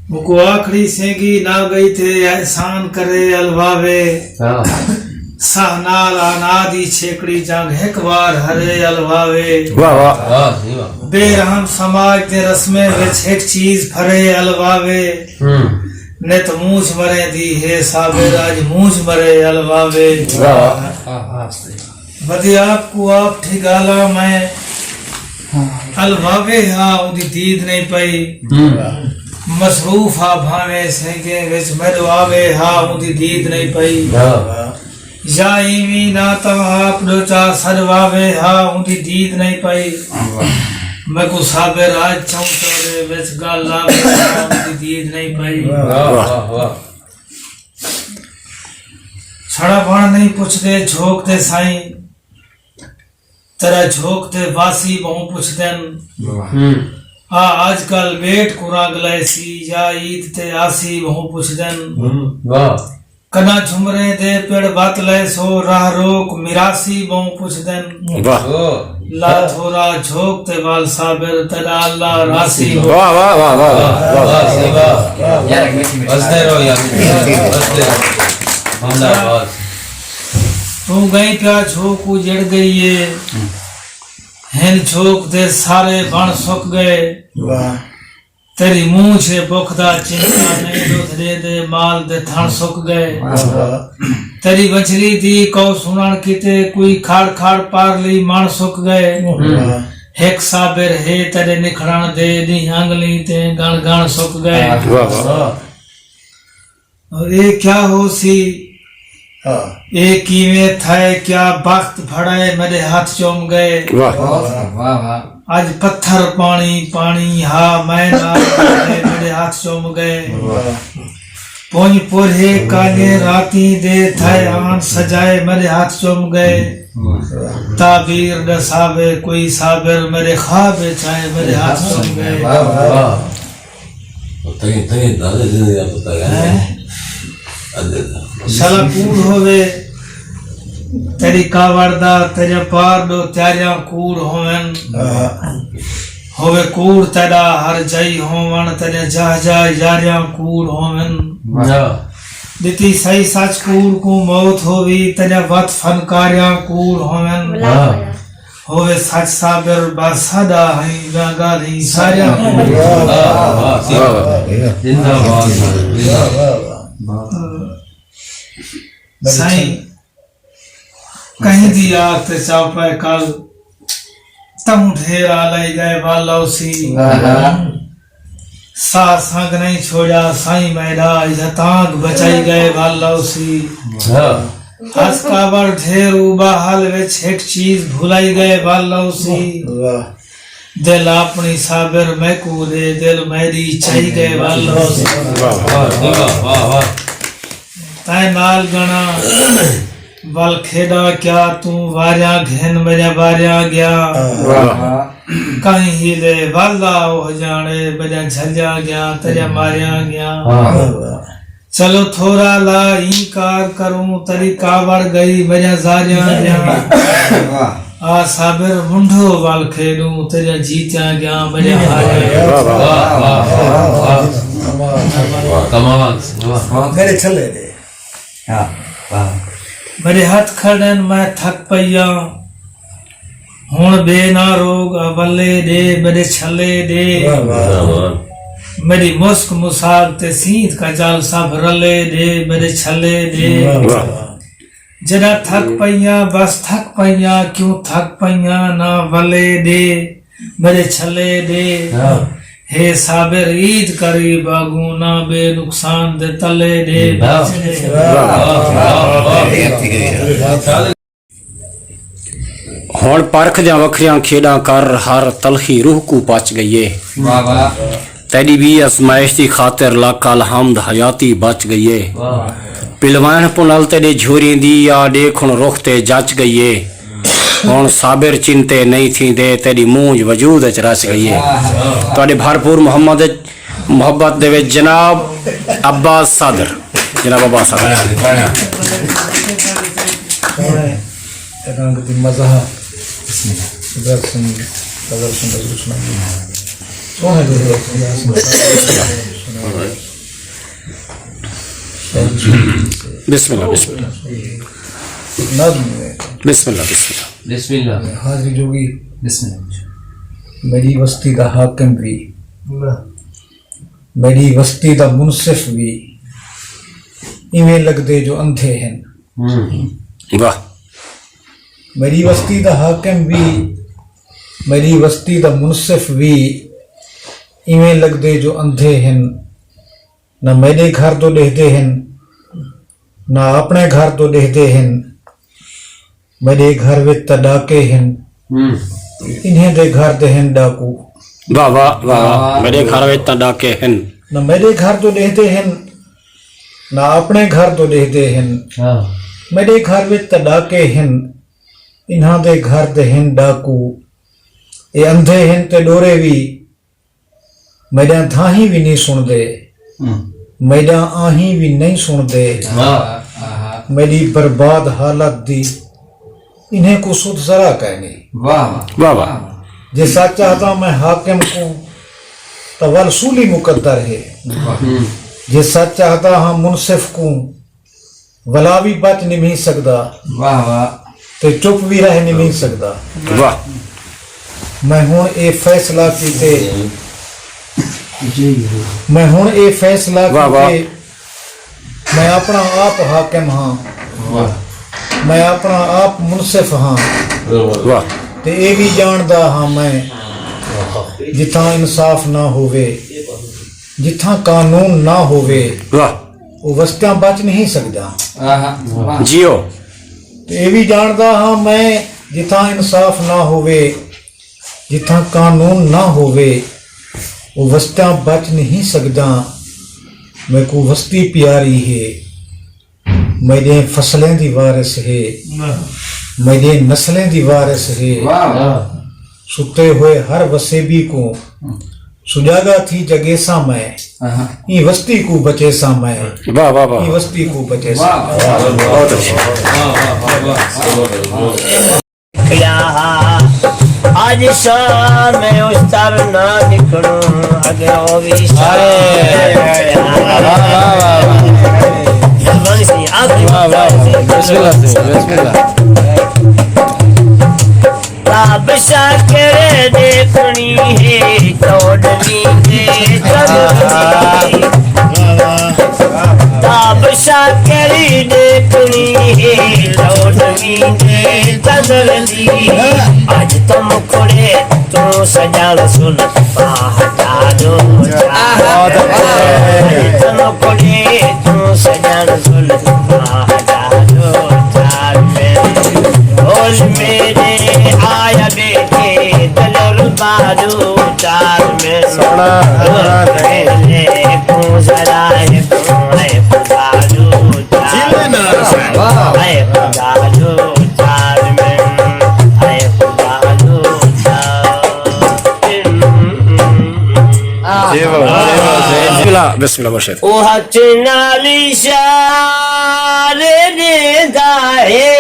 مکو آکھڑی سینگی نہ ڳئی تے احسان کرے الواوے۔ ہاں۔ ساہ نال آنا دی چھیکڑی جنگ ہک وار ہرے الواوے۔ واہ واہ۔ واہ جی واہ۔ بے رحم سماج دے رسمیں وچ ہک چیز پھرے الواوے۔ ہوں۔ نت مونجھ مرے دی ہے صابر اج مونجھ مرے الواوے۔ واہ واہ۔ ودی آپ کو آپ ٹھگالا میں الواوے ہا اوندی دید نہیں پئی۔ ہوں۔ مصروف ہا بھاویں سینگیں وچ میݙو آوے ہا اوندی دید نہیں پئی۔ ہاں۔ یا ایویں نہ تاں آپ ݙو چار سݙواوے ہا اوندی دید نہیں پئی۔ میکوں صابر اڄ چونچو دے وچ ڳل آوے ہا اوندی دید نہیں پئی۔ واہ واہ واہ۔ چھڑا وݨ نہیں پچھدے جھوک دے سائیں، تیرا جھوک دے واسی ٻہوں پچھدن۔ ہوں۔ آ اڄ کل ویٹ کوں رنگ لائے سی یا عید تے آسی ٻہوں پچھدن۔ واہ۔ کݙاں جھمریں دے پڑ وت لئے سو راہ روک میراثی ٻہوں پچھدن۔ واہ۔ او۔ لا تھورا جھوک تے ول صابر تیݙا اللہ راسی ہو۔ واہ واہ واہ واہ واہ۔ واہ جی واہ۔ وسدے رہو یار۔ وسدے رہو۔ زندہ باد۔ توں ڳئیں پیا جھوک اجڑ ڳئی اے۔ ہن جھوک دے سارے وݨ سک ڳئے۔ واہ۔ تیݙی مونجھ اے بکھ دا چنتا نئیں ݙدھ ݙے دے مال دے تھݨ سک ڳئے۔ واہ۔ تیݙی ونجھلی دی کئو سݨݨ کیتے کوئی کھڑ کھڑ پارلی مݨ سک ڳئے۔ واہ۔ ہک صابر ہے تیݙے نکھڑݨ دے ݙینہہ انگلیں تے ڳݨ ڳݨ سک ڳئے۔ واہ واہ۔ اور اے کیا ہوسی؟ ہاں۔ اے کیویں تھئے، کیا بخت بھڑائے میݙے ہتھ چم ڳئے۔ واہ۔ واہ۔ اڄ پتھر پاݨی پاݨی ہا میں نال میݙے ہتھ چم ڳئے۔ واہ۔ پنج پورھے کالے راتیں دے تھئے آن سجائے میݙے ہتھ چم ڳئے۔ تعبیر ݙساوے کوئی صابر، میݙے خواب اچ آئے، میݙے ہتھ کم ڳئے۔ واہ، واہ۔ تئیں، تئیں دادے زندگی دا پتہ ہے۔ ہیں؟ ادے دا۔ شالا کوڑ ہووے تیݙی کاوڑ دا، تیݙیاں پار ݙو تیاریاں کوڑ ہوون۔ ہووے کوڑ تیݙا ہر جائی ہووݨ، تیݙیاں جاہ جاہ یاریاں کوڑ ہوون۔ واہ۔ ݙتی سہی سچ کوڑ کوں موت ہووی، تیݙیاں وت فنکاریاں کوڑ ہوون۔ واہ۔ ہووے سچ صابر بس ساݙا ہئیں، ٻیاں ڳالھیں ساریاں کوڑ۔ واہ، واہ، واہ۔ زندہ باد، زندہ باد۔ سائیں، کہیں دی آکھ تے چاپے کل، تہوں ڈھیر آلائی ڳئے ول اوسی۔ واہ۔ ساہ سنگ نہیں چھوڑیا سائیں میݙا، ایہا تانگھ بچائی ڳئے ول اوسی۔ واہ۔ ہس کاوڑ ڈھیر اوبا حل وچ ہک چیز بھلائی ڳئے ول اوسی۔ واہ۔ دل اپݨی صابر میکوں ݙے، دل میݙی چائی ڳئے ول اوسی۔ واہ، واہ، واہ، واہ۔ تیں نال ڳݨاں ول کھیݙاں کیا، توں واریاں گھن میݙیاں واریاں ڳیا۔ واہ۔ کہیں ہیلے ول آ اوہ ڄاݨے، میݙیاں جھلیاں ڳیاں، تیݙیاں ماریاں ڳیاں۔ واہ۔ چلو تھورا لا ایں کار کروں، تیݙی کاوڑ ڳئی، میݙیاں زاریاں ڳیاں۔ واہ۔ آ صابر منڈھو ول کھیݙوں، تیݙیاں جیتیاں ڳیاں، میݙیاں ہاریاں ڳیاں۔ واہ، واہ، واہ، واہ، واہ۔ کمال، واہ۔ میݙے چھلے ݙے۔ ہاں، واہ۔ میݙے ہتھ کھڑن، میں تھک پئی آں۔ ہݨ ٻئے نہ روڳ اولے ݙے، میݙے چھلے ݙے۔ واہ، واہ۔ واہ، واہ۔ میݙی مسک مسال تے سینت کجل سبھ رلے ݙے، میݙے چھلے ݙے۔ واہ، واہ۔ جݙاں تھک پئی آں، بس تھک پئی آں، کیوں تھک پئی آں، نہ ولے ݙے۔ میݙے چھلے ݙے۔ ہاں۔ ہے صابر عید قریب آڳوں، نہ ٻئے نقصان دے تلے ݙے۔ واہ۔ واہ، واہ، واہ۔ ہݨ پرکھ دیاں وکھریاں کھیݙاں کر، ہر تلخی روح کوں پچ ڳئی اے۔ واہ، واہ۔ تیݙی ٻی ازمائش دی خاطر لک الحمد حیاتی بچ ڳئی اے۔ واہ۔ پلوائݨ پنل تیݙے جھوریں دی، آ ݙیکھ ہݨ رخ تے جچ ڳئی اے۔ ہݨ صابر چنتے نہیں تھیندے، تیݙی مونجھ وجود اچ رچ ڳئی اے۔ تہاݙے بھرپور محمد اچ، محبت دے وچ جناب عباس صادر، جناب عباس صادر۔ رنگ دی مزاح۔ بسم اللہ۔ سوہݨے دے۔ بسم اللہ، بسم اللہ۔ نظم ہے۔ بسم اللہ، بسم اللہ۔ بسم اللہ۔ حاضری جوڳی۔ بسم اللہ۔ میݙی وستی دا حاکم وی، میݙی وستی دا منصف وی، ایویں لڳدے جو اندھے ہن۔ ہوں۔ واہ۔ میݙی وستی دا حاکم وی، میݙی وستی دا منصف وی، ایویں لڳدے جو اندھے ہن۔ نہ میݙے گھر توں ݙیہدے ہن، نہ اپݨے گھر توں ݙیہدے ہن۔ میݙے گھر وچ تاں ݙاکے ہن، ہوں۔ انہیں دے گھر دے ہن ݙاکو۔ واہ، واہ، واہ، واہ۔ میݙے گھر وچ تاں ݙاکے ہن۔ نہ میݙے گھر توں ݙیہدے ہن، نہ اپݨے گھر توں ݙیہدے ہن۔ ہاں۔ میݙے گھر وچ تاں ݙاکے ہن، انہاں دے گھر دے ہن ݙاکو۔ اے اندھے ہن تے ݙورے وی، میݙیاں دھاہیں وی نئیں سݨدے، ہوں۔ میݙیاں آہیں وی نئیں سݨدے۔ واہ۔ میݙی برباد حالت دی انہیں کوں سدھ ذرا کائنی۔ واہ۔ واہ، واہ۔ جے سچ آہداں میں حاکم کوں، تاں ول سولی مقدر ہے۔ واہ۔ ہوں۔ جے سچ آہداں ہاں منصف کوں، ولا وی بچ نمھی سڳدا۔ واہ، واہ۔ تے چپ وی رہ نمھی سڳدا۔ واہ۔ میں ہݨ اے فیصلہ کیتے، میں ہݨ اے فیصلہ واہ، واہ۔ کیتے، میں اپݨا آپ حاکم ہاں۔ واہ۔ میں اپݨا آپ منصف ہاں۔ واہ۔ تے اے وی ڄاݨدا ہاں میں، جتھاں انصاف نہ ہووے، جتھاں قانون نہ ہووے، واہ۔ او وستیاں بچ نہیں سڳدا۔ آہا، واہ۔ جیو۔ تے اے وی ڄاݨدا ہاں میں، جتھاں انصاف نہ ہووے، جتھاں قانون نہ ہووے، او وستیاں بچ نہیں سڳدا۔ میکوں وستی پیاری ہے، میݙے فصلیں دی وارث ہے۔ واہ۔ میݙے نسلیں دی وارث ہے۔ واہ۔ ستے ہوئے ہر وسیبی کوں سڄاڳا تھی جڳیساں میں، ایں وستی کوں بچیساں میں۔ واہ، واہ، واہ۔ ایں وستی کوں بچیساں میں۔ واہ، واہ، واہ، بہت اچھا۔ کیا اڄ شام میں اشتر نہ نکھڑوں، اگر او وی شام۔ واہ، واہ، واہ، واہ۔ بسم اللہ سئیں، بسم اللہ۔ تابشاں کیڑھے ݙیکھݨی ہے، چوݙھویں دے چندر دی۔ تابشاں کیڑھی ݙیکھݨی ہے، چوݙھویں دے چندر دی۔ اڄ تاں مکھڑے توں سڄݨ سلفاں ہٹا ݙو چار۔ اڄ تاں مکھڑے توں سڄݨ سلفاں ہٹا ݙو چار۔ میں ڈھول میݙے آیا ٻیٹھے، دلربا ݙو چار۔ میں سوہݨا، سوہݨا۔ میݙے کوں ذرا ہے کوں ہے خدا ݙو چار۔ جیوے نال۔ واہ۔ ہے خدا ݙو چار۔ میں ہے خدا ݙو چار۔ جی واہ، جی واہ، جی واہ۔ بسم اللہ، بسم اللہ، مرشد۔ او ہتھ نال اشارے ݙیندا ہے،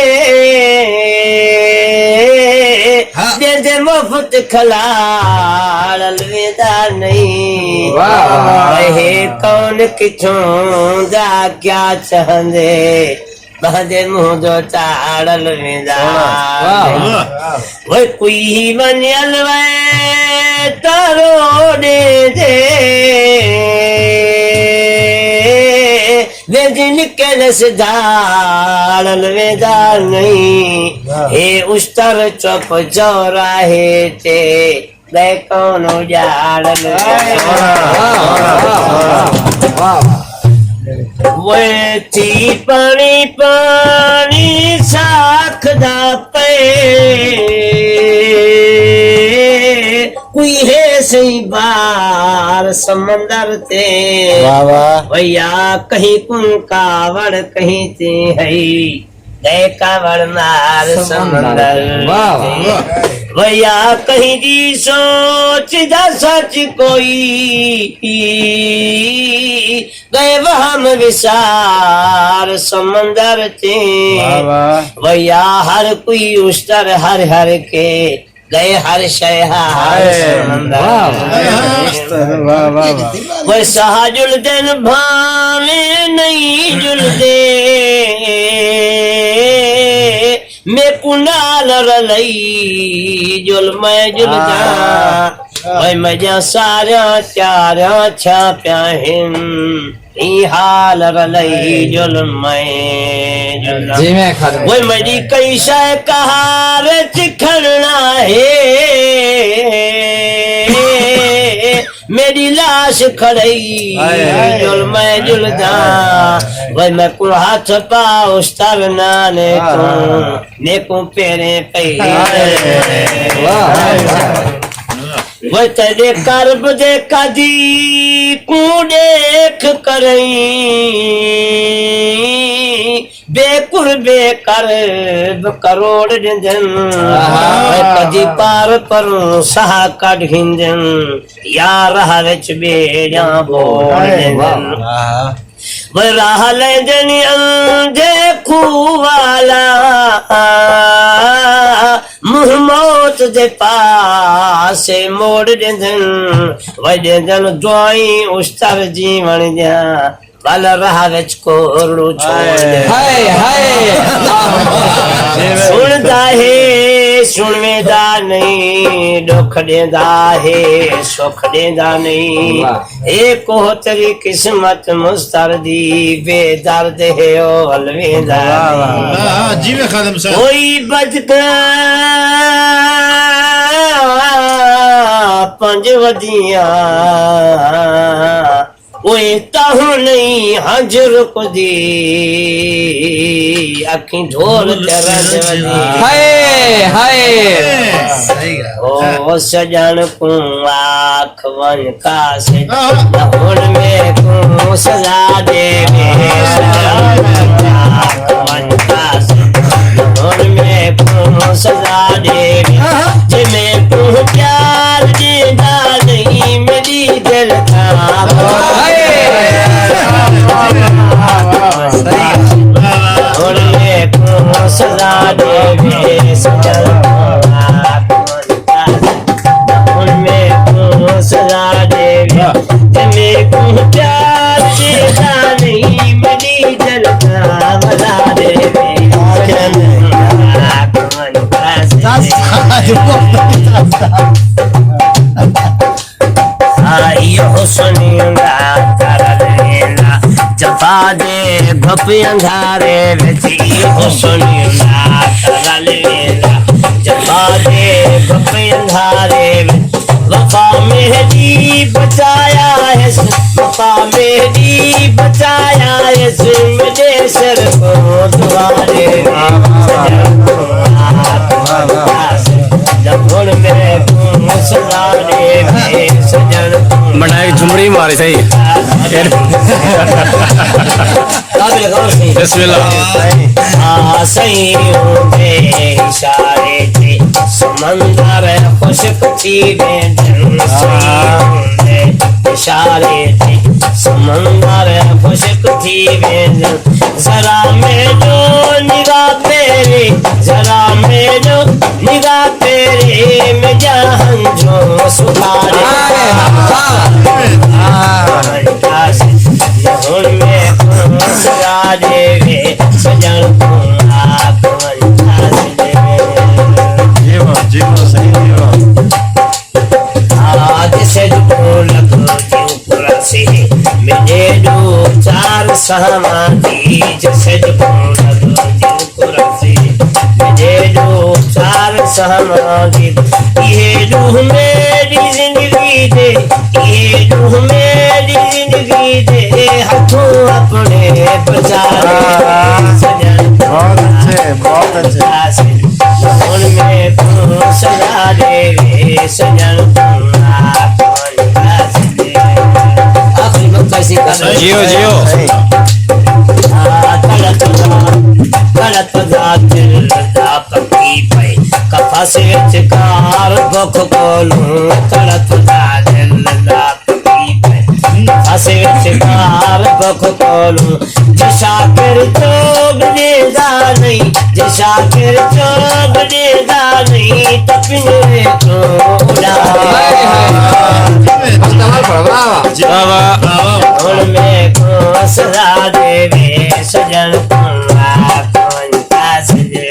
ہاں۔ ݙیندے مفت کھلاڑ الویدا نہیں۔ واہ، واہ۔ کہے کون کتھوں دا کیا چاہندے، ٻہندے منہ جو چاڑھل ویندا۔ سوہݨا۔ واہ، واہ۔ وے کوئی ونڄ الوے تاں روݙے دے، ویندی نکل سدھاڑل ویندا نہیں۔ واہ۔ ہے اشتر چپ چوراہے تے، ٻئے کون اڄاڑ لے۔ واہ، واہ، واہ، واہ۔ وے تھی پاݨی پاݨی ساکھ دا پئے، کوئی ہے سئیں بار سمندر تے۔ واہ، واہ۔ ویا کہیں کوں کاوڑ کہیں تے ہئی۔ ڳئے کاوڑ مار سمندر۔ سمندر۔ واہ، واہ۔ ویا کہیں دی سوچ دا سچ کوئی، ڳئے وہم وسار سمندر تے۔ واہ، واہ۔ ویا ہر کوئی اشتر ہر ہر کے، ڳئے ہر شے ہا ہر ہائے، سمندر۔ واہ، واہ۔ واہ، واہ، واہ۔ وے ساہ جلدن بھاویں نہیں جلدے، میکوں نال رلئی جل میں جلداں۔ واہ۔ وے میݙیاں ساریاں چاریاں چھاپیاں ہن۔ ایں حال رلئی جل میں جلاں۔ جی میں کھڑ۔ وے میݙی کئی شے قہر اچ کھڑݨا ہے۔ میݙی لاش کھڑئی ہائے۔ جل میں جلداں۔ وے میکوں ہتھ پا اشتر نانے ہاں، توں۔ ہاں۔ میکوں پیریں پئی۔ ہائے۔ واہ، واہ، واہ۔ وے تیݙے کرب دے قاضی کوں ݙیکھ کرئیں، بے قربے کرب کروڑ ݙیندن۔ آہا۔ وے کدی پار پروں ساہ کڈھ گھندن، یا راہ وچ ٻیڑیاں بوڑ ݙیندن۔ واہ۔ وے راہ لیندن اندھے کھوہ والا، منہ موت دے پاسے موڑ ݙیندن۔ وے ݙیندن دعائیں اشتر جیوݨ دیاں، ول راہ وچ کورڑوں چھوڑ ݙیندن۔ ہائے، ہائے۔ سݨدا ہے، سݨویندا نہیں، ݙکھ ݙیندا ہے، سکھ ݙیندا نہیں۔ واہ۔ اے کوہ تیݙی قسمت مضطر دی، بے درد ہے او الویندا۔ واہ، واہ، واہ۔ ہاں، ہاں، جیویں خادم صاحب۔ کوئی بدکاں پنج ودیاں، اوئے تاہوں نہیں ہنج رکدی، اکھیں ڈھول تے رڄ ودی۔ ہائے، ہائے۔ صحیح ڳالھ۔ او سڄݨ کوں آکھ ونڄ قاصد، نہ ہݨ میکوں سزا ݙیوے۔ آکھ ونڄ قاصد، نہ ہݨ میکوں کوں سزا ݙیوے، جے میکوں پیار ݙیندا نہیں میݙی دل دا۔ ہݨ میکوں سزا ݙیوے، سڄݨ، ہݨ میکوں سزا ݙیوے، جے میکوں پیار ݙیندا نہیں میݙی دل دا ولا ݙیوے۔ آئی حسن دا ترل ویندا، جفا دے بھپ اندھارے وچ، ای حسن دا ترل ویندا، جفا دے بھپ اندھارے وچ۔ وفا میݙی بچایا ہس، وفا میݙی بچایا ہس، میݙے سر کوں دوارے۔ سڄݨ کوں آپ ہݨ میکوں سزا ݙیوے، سڄݨ کوں بݨائے جھمڑی ماری سہی۔ قابل غور سہی۔ بسم اللہ۔ آ سہی اوندے اشارے تے سمندر خشک تھی ویندن، سہی اوندے اشارے تے سمندر خشک تھی ویندن۔ ذرا میݙو نگاہ تیری، ذرا میݙو نگاہ تیری، میݙا ہنجھوں سکھا ݙے۔ ہائے، ہائے۔ ہائے، ہائے۔ ہݨ میکوں سزا ݙیوے، سڄݨ کوں آپ ونڄ ݙیوے۔ جی واہ، جی واہ، سہی، جی واہ۔ آ جے سجھ کوں لڳ جیوں کراسی، میݙے ݙو چار ساہواں دی، جے سجھ کوں لڳ جیوں کراسی، میݙے ݙو چار ساہواں دی۔ ایہے ݙو میݙی زندگی دے، ایہے ݙو میݙی زندگی دے، ہتھوں اپݨے بچا ݙے۔ سڄݨ، بہت اچھے، بہت اچھے۔ ہݨ میکوں سزا ݙیوے، سڄݨ کوں آپ ونڄ ݙیوے۔ آخری نقطہ اسی کا۔ جیو، جیو۔ آ، تڑپدا، تڑپدا دل دا پکی پئے قفس وچ کار بکھ کولوں، تڑپدا دل دا پکی پئے قفس وچ کار بکھ کولوں۔ جے شاکر چوگ ݙیندا نہیں، جے شاکر چوگ ݙیندا نہیں، تاں پنجرے توں اݙا ݙے۔ واہ واہ۔ ہݨ میکوں سزا ݙیوے، سڄݨ کوں آپ ونڄ ݙیوے۔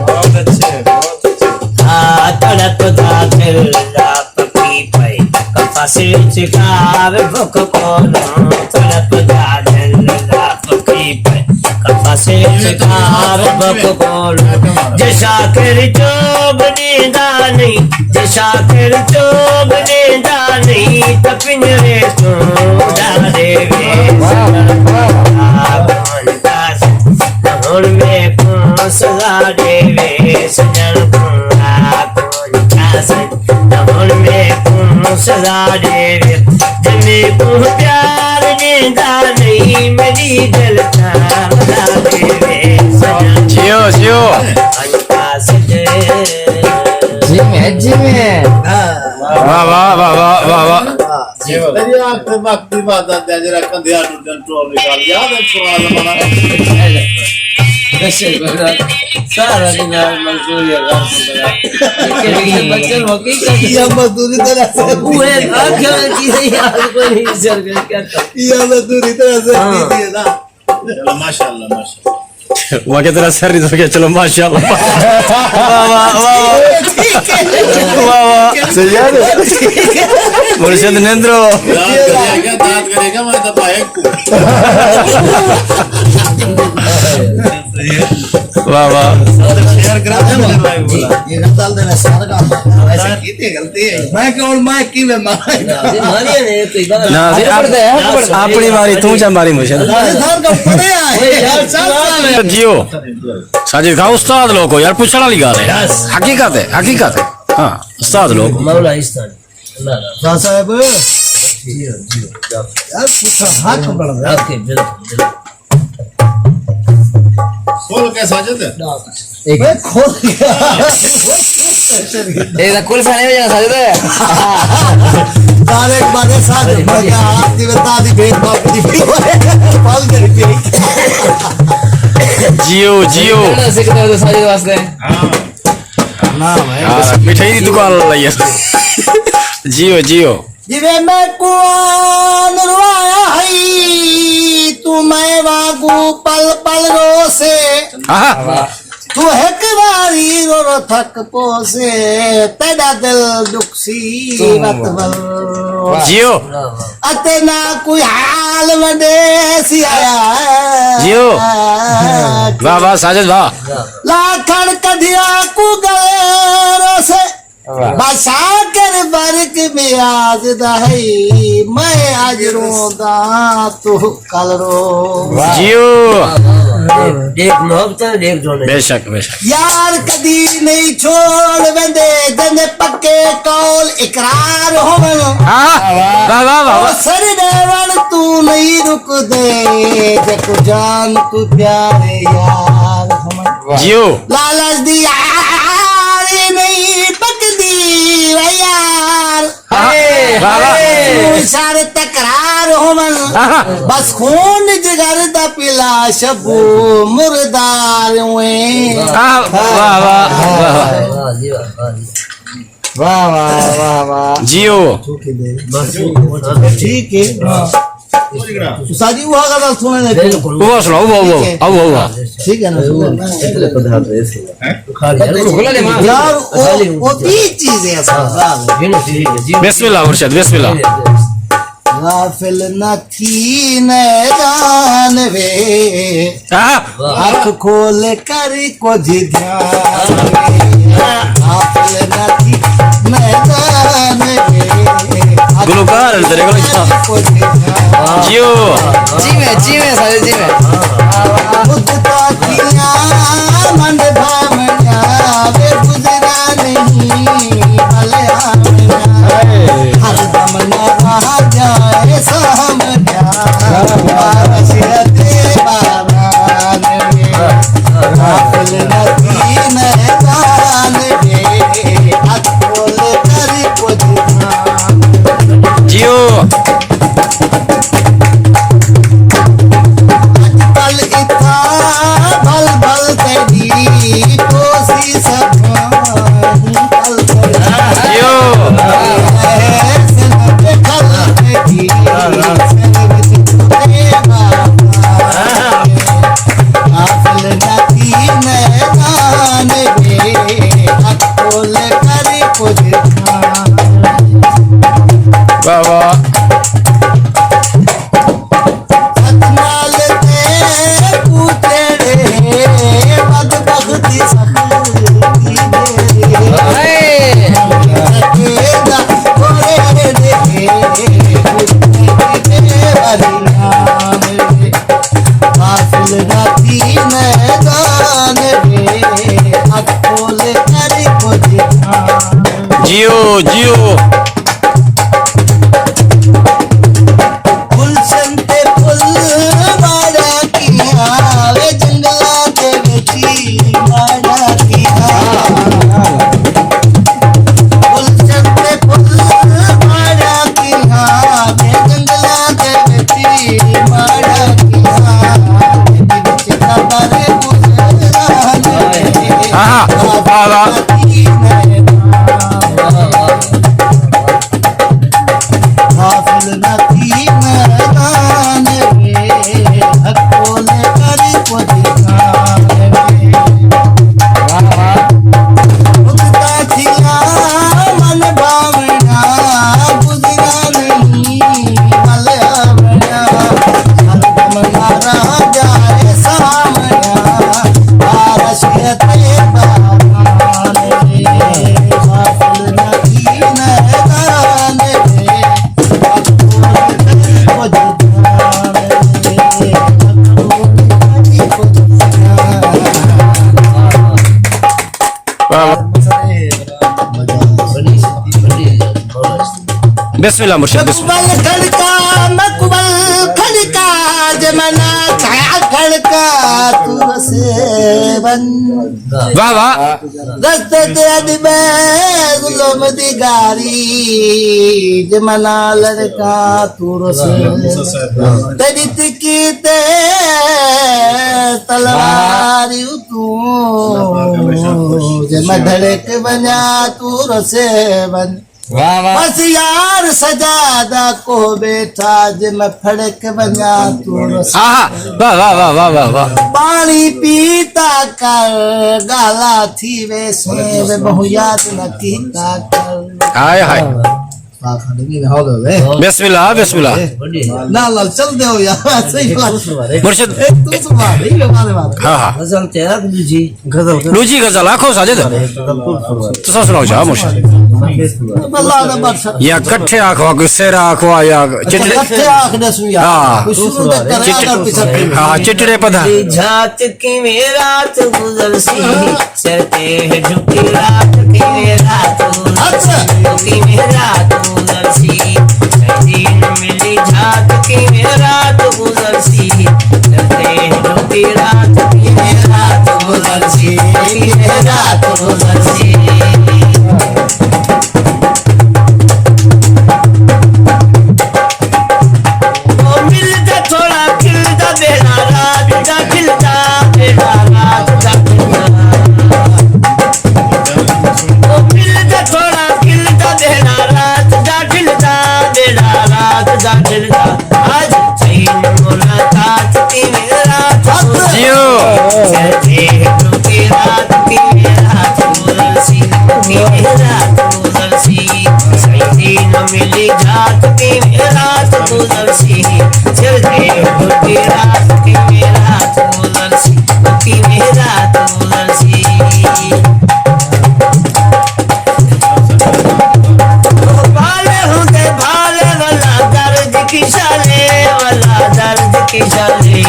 بہت اچھے، بہت اچھے۔ آ، تڑپدا دل دا پکی پئے قفس وچ کار بکھ کولوں، تڑپدا دل دا پکی پئے قفس وچ کار بکھ کولوں۔ جے شاکر چوگ ݙیندا نہیں، جے شاکر چوگ ݙیندا نہیں، تاں پنجرے توں اݙا ݙیوے۔ آپ ونڄ ݙیوے۔ ہݨ میکوں سزا ݙیوے، سڄݨ کوں آپ ونڄ ݙیوے۔ ہݨ میکوں سزا ݙیوے، جے میکوں پیار ݙیندا نہیں، میݙی دل دا ولا ݙیوے۔ سڄݨ جیو، جیو۔ ونڄ ݙیوے۔ جی میں، جی میں۔ واہ، واہ، واہ، واہ، واہ، واہ۔ جی۔ میری آنکھ تے وقت دی عبادت ہے، جڑا کندھیاں ٹوٹن ٹول نکال۔ یاد ہے سوال ہمارا؟ سارا دن یار مزدوری ہے، گھر کو بنا۔ بچن حقیقت یا مزدوری طرح سے۔ وہ ہے، آنکھ میں چیزیں یاد کوئی نہیں، سر، کیا کرتا؟ یا مزدوری طرح سے ہاں۔ کی تھی ہے نا؟ چلو، ماشاءاللہ، ماشاءاللہ۔ واہ، کیا تیرا سر نہیں تو کیا؟ چلو، ماشاءاللہ۔ واہ، واہ، واہ، واہ۔ واہ، واہ۔ صحیح ہے نا؟ مرشد نندرو۔ داد کرے گا، داد کرے گا، میں تو پائے کو۔ واہ، واہ۔ شیئر کرا دے، میں بولا۔ یہ غلط حال دے میں سارا کام، ایسے کیتے غلطی ہے۔ میں کہوں، میں کیویں ماراں؟ نہ، جی، ماری ہے، تو عبادت نہ، جی، آپ، پڑھتا ہے، آپ پڑھتا ہے۔ اپݨی ماری توں چا ماری مجھے۔ اللہ نے سارا کام پڑھے آئے۔ اوئے یار، سب سال ہے۔ جیو۔ ساجد خان استاد لوگ ہو یار، پوچھݨ والی ڳالھ ہے۔ یس۔ حقیقت ہے، حقیقت ہے۔ ہاں، استاد لوگ۔ مولا استاد۔ اللہ اللہ۔ خان صاحب۔ جیو، جیو۔ یار، پوچھا حق بݨدا۔ حق ہے، بالکل، بالکل۔ کھول کے ساجد۔ میں کھول گیا۔ اے دا کل فنے وچ ساجد۔ طارق بارے ساجد، میں کیا آپ دی بتا دی بھیج باپ دی بھی ہوئے۔ پال کری پی۔ جیو، جیو۔ سکھدا ہے ساجد واسطے۔ ہاں۔ نہ بھائی۔ یار، مٹھائی دی دکان لائی ہے۔ جیو، جیو۔ جیویں میکوں آن روایا ہئی، توں میں وانگوں پل پل روسے۔ آہا۔ توں ہک واری رو رو تھک پوسے، تیݙا دل ݙکھسی وت ول۔ جیو۔ اتے نہ کوئی حال ونڈیسی آیا۔ جیو۔ واہ واہ ساجد واہ۔ لا کھڑ کڈھیا کوں گلے روسے۔ واہ۔ بس آخر فرق میاز دا ہئی، میں اڄ رونداں توں کل رو۔ واہ۔ جیو۔ ݙیکھ محبت ہے، ݙیکھ جوڑے۔ بے شک، بے شک۔ یار کدی نہیں چھوڑ ویندے، جیندے پکے قول اقرار ہوون۔ ہاں۔ واہ، واہ، واہ، واہ۔ او سر ݙیوݨ توں نہیں رکدے، جیکوں جان توں پیارے یار ہوون۔ واہ۔ جیو۔ لالچ دی یاری نہیں پکدی وے یار۔ ہائے، واہ، واہ۔ ہائے۔ شر تکرار ہوون۔ ہاں۔ بس خون جگر دا پلا شبو مردار ہوئے۔ آہ، واہ، واہ، واہ، واہ۔ واہ جی واہ، واہ جی۔ واہ، واہ، واہ، واہ۔ جیو۔ ٹھیک ہے۔ استاد جی، وہ غزل سننے دے۔ بالکل۔ وہ سناؤ، وہ، وہ، ٹھیک ہے۔ وہ، وہ۔ ٹھیک ہے نا، سنو۔ یار، وہ، وہ بھی چیز ہے، استاد۔ بسم اللہ مرشد، بسم اللہ۔ غافل نہ تھی میدان وے۔ ہاں۔ اکھ کھول کر کجھ دھیان وے۔ غافل نہ تھی میدان وے۔ گلوکار ہیں تیرے کول۔ کجھ دھیان۔ جیو۔ جیویں، جیویں سارے جیویں۔ مدتاں تھیاں من بھاونڑیاں وے گزرا نہیں ول آونڑیاں۔ ہر دم نہ رہ جائے سامنے۔ بارش تے باران میں، غافل نہ تھی میدان میں، اکھ کھول کر کجھ دھیان۔ جیو۔ اڄ کل اتھاں بھل بھل تیݙی کوسی سبھاں۔ واہ واہ۔ ستمال تے پوچھڑے بدبختی سختی دے۔ ہائے۔ سکے دا گھوڑے دے، دے والی نام دے۔ غافل نہ تھی میدان دے، اکھ کھول کر کجھ دھیان۔ جیو، جیو۔ گلشن تے پھل ماڑا کیہاں وے، جنگلاں دے وچ ماڑا کیہاں۔ گلشن تے پھل ماڑا کیہاں وے، جنگلاں دے وچ ماڑا کیہاں۔ وچ قبر گزران وے۔ ہاں، ہاں۔ واہ، واہ۔ غافل نہ تھی میدان وے، اکھ کھول کر کجھ دھیان وے۔ واہ، واہ۔ اڳتا تھیاں من بھاونڑیاں، گزرا نہیں ول آونڑیاں۔ ہر دم نہ رہ جائے سامنے، بارش تے باران وے۔ غافل نہ تھی میدان وے، بسم اللہ مرشد، بسم اللہ۔ مقبل کھڑکا، مقبل کھڑکا، جے میں نہ کھڑکا۔ توں رسے ونڄ۔ واہ واہ۔ رستے تے اڄ ٻئے ظلم دی گاری، جے میں نہ لڑکاں توں رسے ونڄ۔ تیݙی تکی تے تلوار اتوں، جے میں دھڑک ونڄاں توں رسے ونڄ۔ واہ واہ۔ بس یار سجادہ کو ٻیٹھا، جے میں پھڑک ونڄاں توں رسے۔ آہا، واہ واہ واہ واہ واہ واہ۔ پاݨی پیتا کر، ڳالا تھی ویسیں، وے ٻہوں یاد نہ کیتا کر۔ ہائے ہائے۔ بسم اللہ، بسم اللہ۔ نال نال چل دیو یار، صحیح بات۔ مرشد۔ اے توں سنبھال، اے مارے مارے۔ ہاں ہاں۔ غزل تے آکھ ݙوجھی۔ غزل۔ ݙوجھی غزل آکھو ساجد۔ تساں سݨاؤ جا مرشد۔ اللہ دا بادشاہ۔ یا کٹھے آکھو، کوئی سیرا آکھو یا چٹڑے۔ کٹھے آکھ ݙسوں یار۔ ہاں۔ کوئی شروع تے کرا چٹ-، اگر پچھا۔ ہاں، چٹڑے پدھا۔ جھات کیویں رات گزرسی، سر تے جھکی رات کیویں رات گزرسی، کیویں رات گزرسی، سجی نہ ملی جھات کیویں رات گزرسی، سر تے جھکی رات کیویں رات گزرسی، کیویں رات گزرسی۔ او ملدا تھوڑا کھلدا ٻیڑا رات دا کھلدا، ٻیڑا رات دا کھلدا۔ او ملدا تھوڑا کھلدا ٻیڑا رات دا کھلدا، ٻیڑا رات دا کھلدا۔ اڄ تھئی ملاقات کیویں رات جیو۔ سر تے جھکی رات کیویں رات گزرسی، کیویں رات گزرسی، سجی نہ ملی جھات کیویں رات گزرسی، سر تے جھکی رات کیویں رات گزرسی، کیویں رات گزرسی۔ بھالے ہوندے بھالے ولا درد کشالے، ولا درد کشالے۔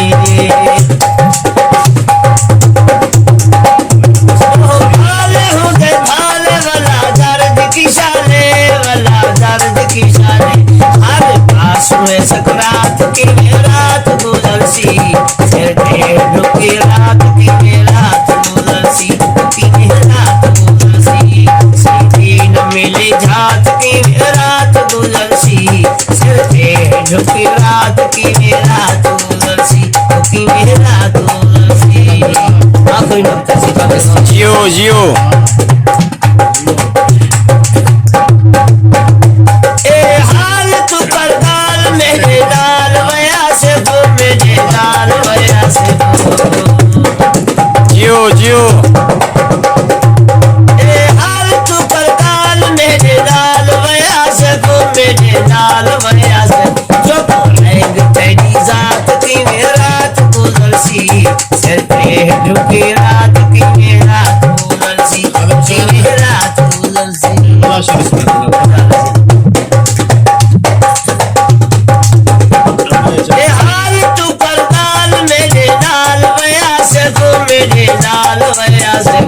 او بھالے ہوندے بھالے ولا درد کشالے، ولا درد کشالے۔ ہر پاسوں سکرات کیویں رات گزرسی، سر تے جھکی رات کیویں رات گزرسی، کیویں رات گزرسی۔ سجی نہ ملی جھات کیویں رات گزرسی، سر تے جھکی رات کیویں رات گزرسی، او کیویں رات گزرسی۔ آخری نقطہ سی پاکستان۔ جیو، جیو۔ اے حال توں کر ڳالھ میݙے نال ویا سے، او میݙے نال ویا سے۔ جیو، جیو۔ اے حال توں کر ڳالھ میݙے نال ویا سے، او میݙے نال ویا سے۔ چپ رہنگ تیݙی ذات کیویں رات گزرسی، سر تے جھکی رات کیویں رات گزرسی، کیویں رات گزرسی۔ اے حال توں کر ڳالھ میݙے نال ویا سے، او میݙے نال ویا سے۔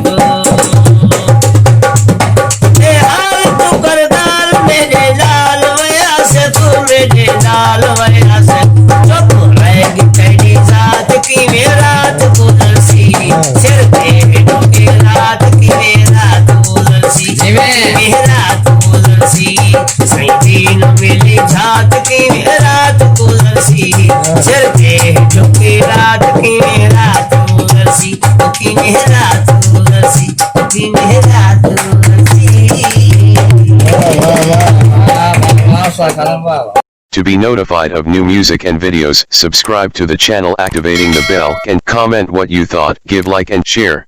اے حال توں کر ڳالھ میݙے نال ویا سے، او میݙے نال ویا سے۔ چپ رہنگ تیݙی ذات کیویں رات گزرسی، سر تے جھکی رات کیویں رات گزرسی، جیویں۔ کیویں رات گزرسی۔ سجی نہ ملی جھات کیویں رات گزرسی، سر تے جھکی رات کیویں رات گزرسی، کیویں رات گزرسی، کیویں رات گزرسی۔ واہ، واہ، واہ۔ واہ، واہ، واہ، واہ۔ To be notified of new music and videos, subscribe to the channel, activating the bell, and comment what you thought, give like and share.